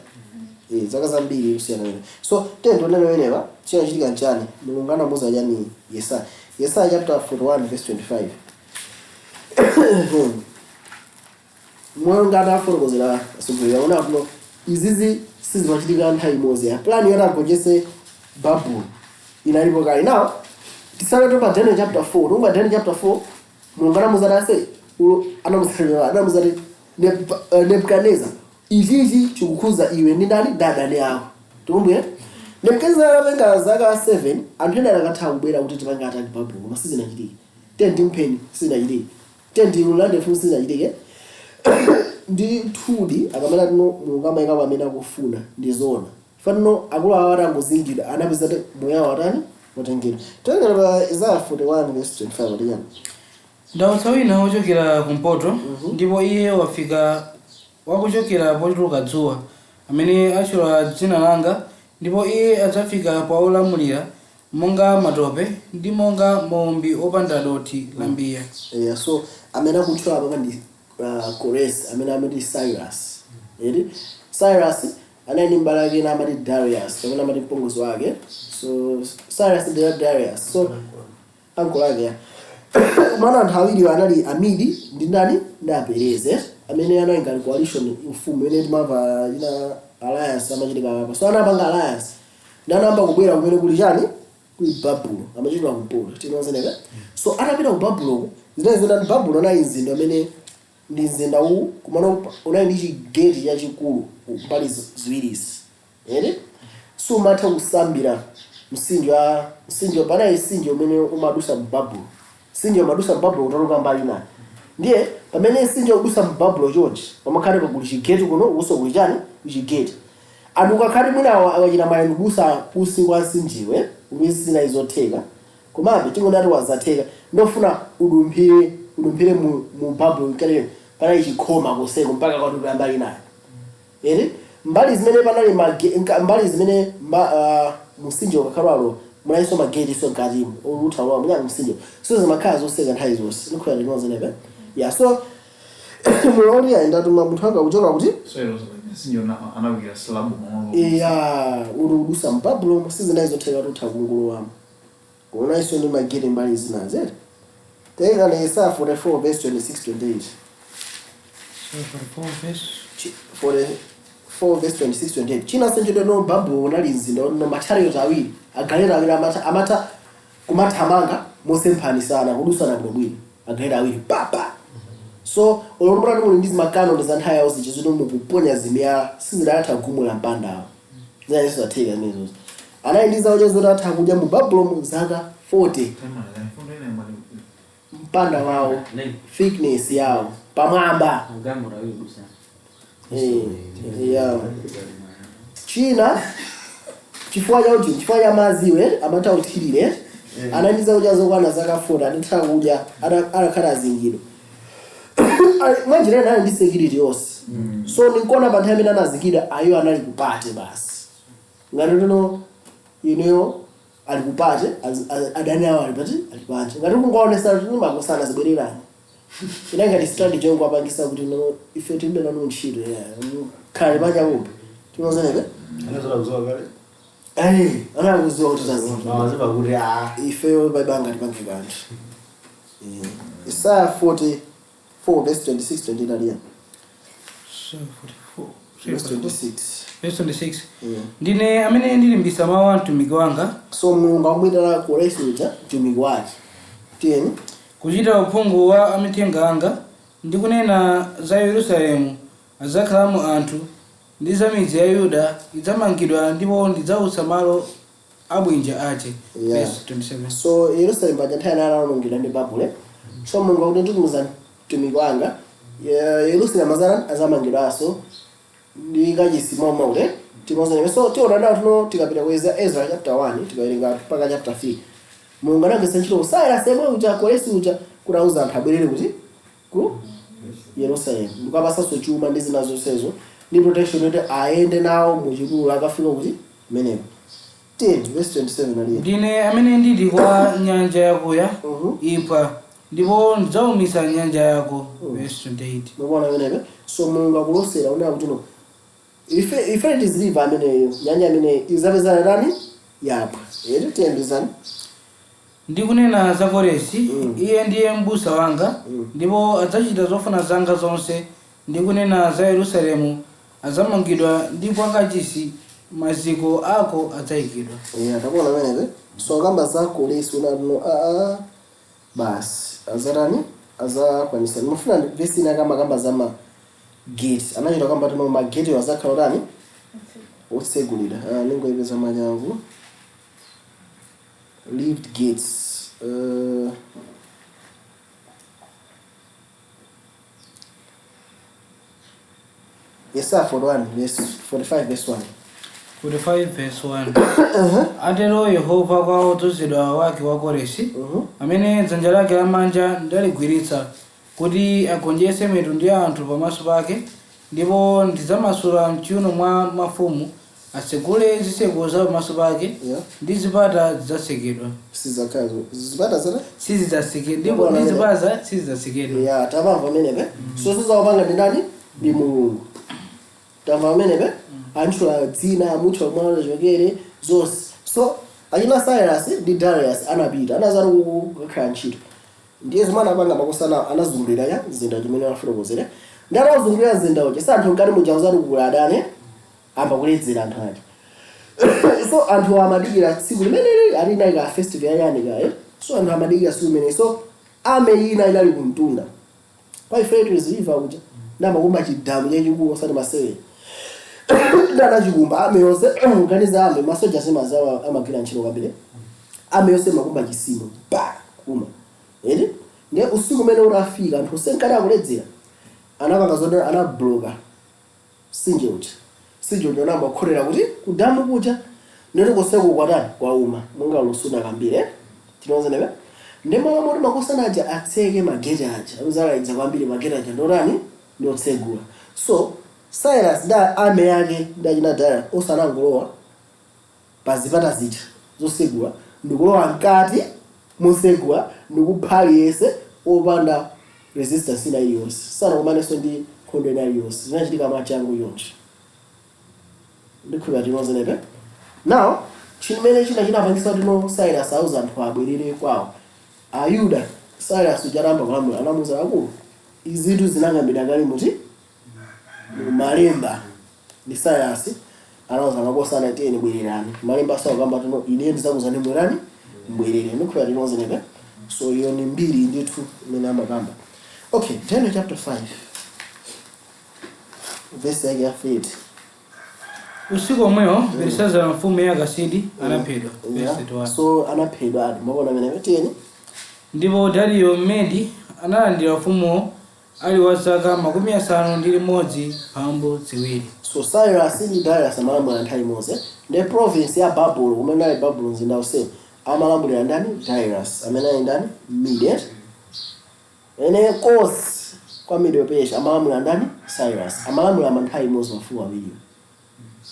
zaka zambiri kusiyana wene. So tendo neno wenewa chinachitika nchani? Mulungu anamuuza chani Yesaya? Yesaya chapter 41 verse 25. Mulungu adafotokozera asogolera ona kuno izizi sizimachitika nthawi imodzi. Ya plan yoti agonjetse Babuloni inalipo kale. Now tisaleto pa Daniel chapter 4. Tunga Daniel chapter 4, Mulungu anamuuza ase anamuuza ati, Nebukadnezar, ichichi chikukhuza iwe ndi ndani ndi adani ako." Tikumbukire Nebukadnezar anatenga zaka 7. Anthu ena akatha kubwera kuti tipange attack Babuloni, koma sizinachitike. Tendimpheni, sizinachitike. Tendilulande fumu, sizinachitike. Ndi thudi akamene tino Mulungu amayika pamene akufuna, ndi zona fanino. Akulu awo atangozingidwa anapeza kuti moyo wawo atani watengedwa. Tengera pa Isaiah 41 verse 25 atiyani? Ndautsa wina wochokera kumpoto, ndipo iye wafika wakuchokera potuluka dzuwa, amene atchula dzina langa, ndipo iye adzafika pa olamulira monga matope ndi monga maumbi opanda dothi la mbiya. Yeah, so amene akutchula apa ndi Kores, amene amati Cyrus. Eri Cyrus anali ndi mbale ake ena amati Darius, amene amati mpongozi wake. So Cyrus ndi Darius, so uncle ake ya mana anthu awiri anali Amidi ndi ndani ndi Apereze, amene anali ngati coalition ufumu imene timamva ina alliance amachitika apa. So anapanga alliance ndi anayamba kubwera kumene kuli chani, kuli Babulo, amachitira kumpoto tinozeneka. So atapita ku Babulo, zinali zoti Babulo anali mzinda amene ndi mzinda uwu kumano unali ndi chigeti chachikulu mbali ziwirizi, ere so umatha kusambira mtsinje wa mtsinje. Panali mtsinje umene umadusa m'Babulo, mtsinje umadusa m'Babulo kutuluka mbali inayi. Ndiye pamene mtsinje udusa m'Babulo chonchi, pamakhale pakuli chigeti kuno, ukuso kuli chani, kuchigeti. Anthu ukakhale mwina awachita mayendo kudusa kusi kwa mtsinjewe umene izotheka, komabe tingonati wazatheka, ndofuna udumphire mu Babulo kale, panali chikhoma koseko mpaka kwatuluka mbali inayi. Ere mbali zimene panali mbali zimene mtsinje ukakhalwalo munalinso mageti so mkatimo olutha lowa munyani mtsinje, so zimakhala zoseka nthawi zonse. Ndikhulupirira limodzi ya. So muloli ayindatuma munthu anga kuchoka kuti So it was like mtsinje anawira slab pang'ono. Iya, uri kudusa m'Babulo sizinali zotheka kuti utha kungulowamo, kuonanso ndi mageti mbali zinazi. Ere tayikana Yesaya 44 verse 26 28. 44 verse 26 28. China senchedwe no Babulo unali mzinda no machariots awiri, agaleta awiri amatha kumathamanga mosemphanisana kudusana bwinobwino, agaleta awiri papa. So olombolani muli ndi zimakanoni za nthawi yawo zija zino mukuponya zimiyala sizidatha kugumula mpandawo, zinali zisatheka zimenezozo. Anali ndi zakudya zoti atha kudya mu Babulo mu zaka 40. Mpanda wawo, thickness yawo pamwamba. Ugamura uyu dusa. Yeah. China chifukwa cha uchi, chifukwa cha maziwe amatha kuthirire, anandiza kudya zokwana zaka 40 adatha kudya adakhala azingidwa mwanjira ina, ali ndi security yonse. So ndinkuona pa nthawi imene anazingidwa ayo anali kupate basi, ngati tino ineyo ali kupate, adani awo ali pati, ali panje, ngati kungaonesa kuti makosana zibwererani. Ina ngati strategy yongo apangisa kuti no, ife tilibe nanu ntchito, yeah, khale panja kumbe tinozenepe. Anazola kuzowa kale. Eh, anakuziwa kuti tazingidwa. Mawaziva kuti a Ifeyo baibanga tipange kanthu. Isaiah 44 verse 26 28 aliya. So, 44. Verse 26. Verse 26. Yeah. Ndine amene ndilimbisa mawu a mtumiki wanga. So Mulungu akumwitana Koresi uja mtumiki wake. Tiyeni. Kuchita uphungu wa amithenga anga ndi kunena za Yerusalemu, adzakhalamo anthu. Ndi za midzi ya Yuda idzamangidwa, ndipo ndidzautsa malo abwinja ache. Verse 27. So Yerusalemu paja nthawi inali alonongedwa ndi Babule. So Mulungu akuti, nditumiza mtumiki wanga, Yerusalemu azana azamangidwanso ndi kachisi momwe timozaneme. So tiona nawo tuno tikapita ku Ezra chapter 1, tikawerenga mpaka chapter 3, Mulungu anagwiritsa ntchito Cyrus yemwe uja, Koresi uja, kuti auza anthu abwerere kuti ku Yerusalemu, ndikukapasanso chuma ndi zina zonsezo ndi protection kuti ayende nawo muchipululu akafika kuti kumeneko. 10 verse 27 aliye. Ndine amene nditi kwa nyanja yakuya, "Iphwa, ndipo ndidzawumitsa nyanja yako." Verse 28. Mukuona amenepe? So Mulungu akulosera unena kuti no, ife tiziliva ameneyo, nyanja ameneyo izapezana tani yapha yetu. Tiyambizani. Ndikunena za Koresi, iye ndiye m'busa wanga, ndipo adzachita zofuna zanga zonse. Ndikunena za Yerusalemu, adzamangidwa, ndi kwa kachisi maziko ako adzayikidwa. Yeah, takuona amenepe. So akamba za Koresi unati no, aa, basi, azatani, azakwanisa. Mufuna vesi ina kamba kamba za ma gate, anachita kamba tino ma gate azakhala tani otsegulira. Ningoyipeza manyangu leaved gates. Yesaya 41 verse 45 verse 1. 45 verse 1. Atero Yehova kwa wodzozedwa wake wa Koresi, amene dzanja lake lamanja ndaligwiritsa kuti agonjetse mitundu ya anthu pamaso pake, ndipo ndidzamasula mchiuno mwa mafumu, atsegule zitseko za pamaso pake, ndi zipata zidzatsekedwa. Sizakhazo zipata zata Sizidzatsekedwa, ndipo ndi zipata sizidzatsekedwa. Ya, tamamva pamenepe. So sizawapanga ndi ndani? Ndi Mulungu. Tamva pamenepe, antchula dzina, amutchula mwana chokere zonse. So achina Cyrus ndi Darius anapita, anazati kukakhala ntchito, ndiye zimene anapanga makosana, anazungulira ya mzinda chimene anafotokozera, ndi atazungulira mzinda uja, sa anthu mkati muja uzati kukula adani amba kuledzera anthu aja. So anthu amadikira tsiku limeneli, ali ka festival yayani kaye. So anthu amadikira tsiku limene. So army ina inali kumtunda kwa Euphrates River kuja, ndamakumba chidamu chachikulu osati masewera, ndanachikumba army yonse. Kuganiza army, masoja simazawa amagwira ntchito kwambiri. Army yonse makumba chisimo ba kuma eti. Ndiye usiku umene utafika, anthu senkati akuledzera, anapanga zoti anabloka sinje uja. Sinje uja unayamba kukhotera kuti kudamu kuja, ndoti koseko kwatani kwauma monga lusuna kambire tinozenepe. Ndi malo moti makosana aja atseke mageti aja amuzalaidza kwambiri, mageti aja ndotani ndiotsegula. So Cyrus da army yake ndachina Darius osanangolowa pa zipata zija zosegula, ndikulowa mkati mosegula, ndikupha aliyense opanda resistance ina iliyonse. Sanakumanenso ndi nkhondo ina iliyonse, zinachitika mwachangu chonchi. Ndikhulupira tinozenepe. Now chimene china chinapangisa kuti no Cyrus auza anthu abwerere kwawo, Ayuda, Cyrus uja atamba kulamula anamuuza, "Akulu, izitu zinangambidwa kale muti malemba." Ndi Cyrus anauza makosana, "Tiyeni, bwererani, malemba asakamba tino ine ndizakuzani, bwerani, mbwerere." Ndikhulupira tinozenepe. So iyo ni mbiri ndithu imene amakamba. Okay, Daniel chapter 5 verse yake ya 30. Usiku omwewo Belisazara mfumu ya Akasidi anaphedwa. Verse 31. So anaphedwa ati mwaona amene, tiyeni. Ndipo Dariyo Mmedi analandira ufumuwo ali wa zaka 62. So Cyrus ndi Darius amalamulira nthawi imodzi. Ndi province ya Babulo, kumene ali Babulo mzinda onse, amalamulira ndani? Darius amene ali ndani? Mede. Ene kosi kwa Medo Persia amalamulira ndani? Cyrus. Amalamulira nthawi imodzi mafumu awiriwo.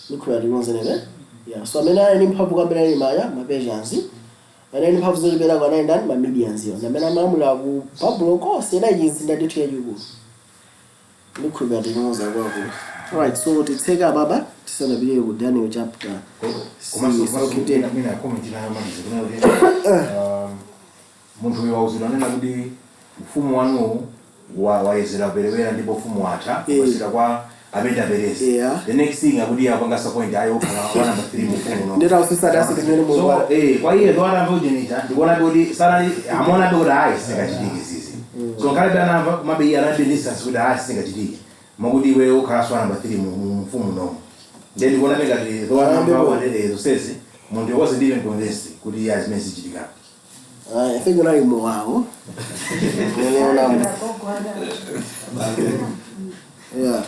Ndikhulupira tinozenere. Yeah, so amene ali ndi mphamvu kwambiri ali maya ma Persians, amene ali ndi mphamvu zochepera anali ndani? Ma Medians iwo. Ndi amene amalamulira ku Babulo konse, inali chimzinda ndithu chachikulu. Ndikhulupira tinoza kwakulu. Alright, so titseka apapa tisanapitire ku Daniel chapter komanso six. Okay, ten. Mina comment inayamaliza kunena kuti munthu uyo wauzidwa anena kuti ufumu wanuwu wayezera perewera ndipo ufumu watha kupasira kwa amene aperezi. The next thing akuti apanga point ayo okhala wa number 3 mu ufumu no. Ndeta usisati timene Mulungu So kwa iye ndo ujenicha ndikuona kuti sana amaona kuti ayi singachitike zizi. So ngakhale anamva, komabe iye anali distance kuti ayi singachitike. Mwakuti iwe ukhalanso namba 3 mu mfumu nomo. Ndiye ndikuona ngati zowandere zonsezi munthu wasn't even convinced kuti iye zimene zichitika. I think unali mowawo. Unaona. Yeah.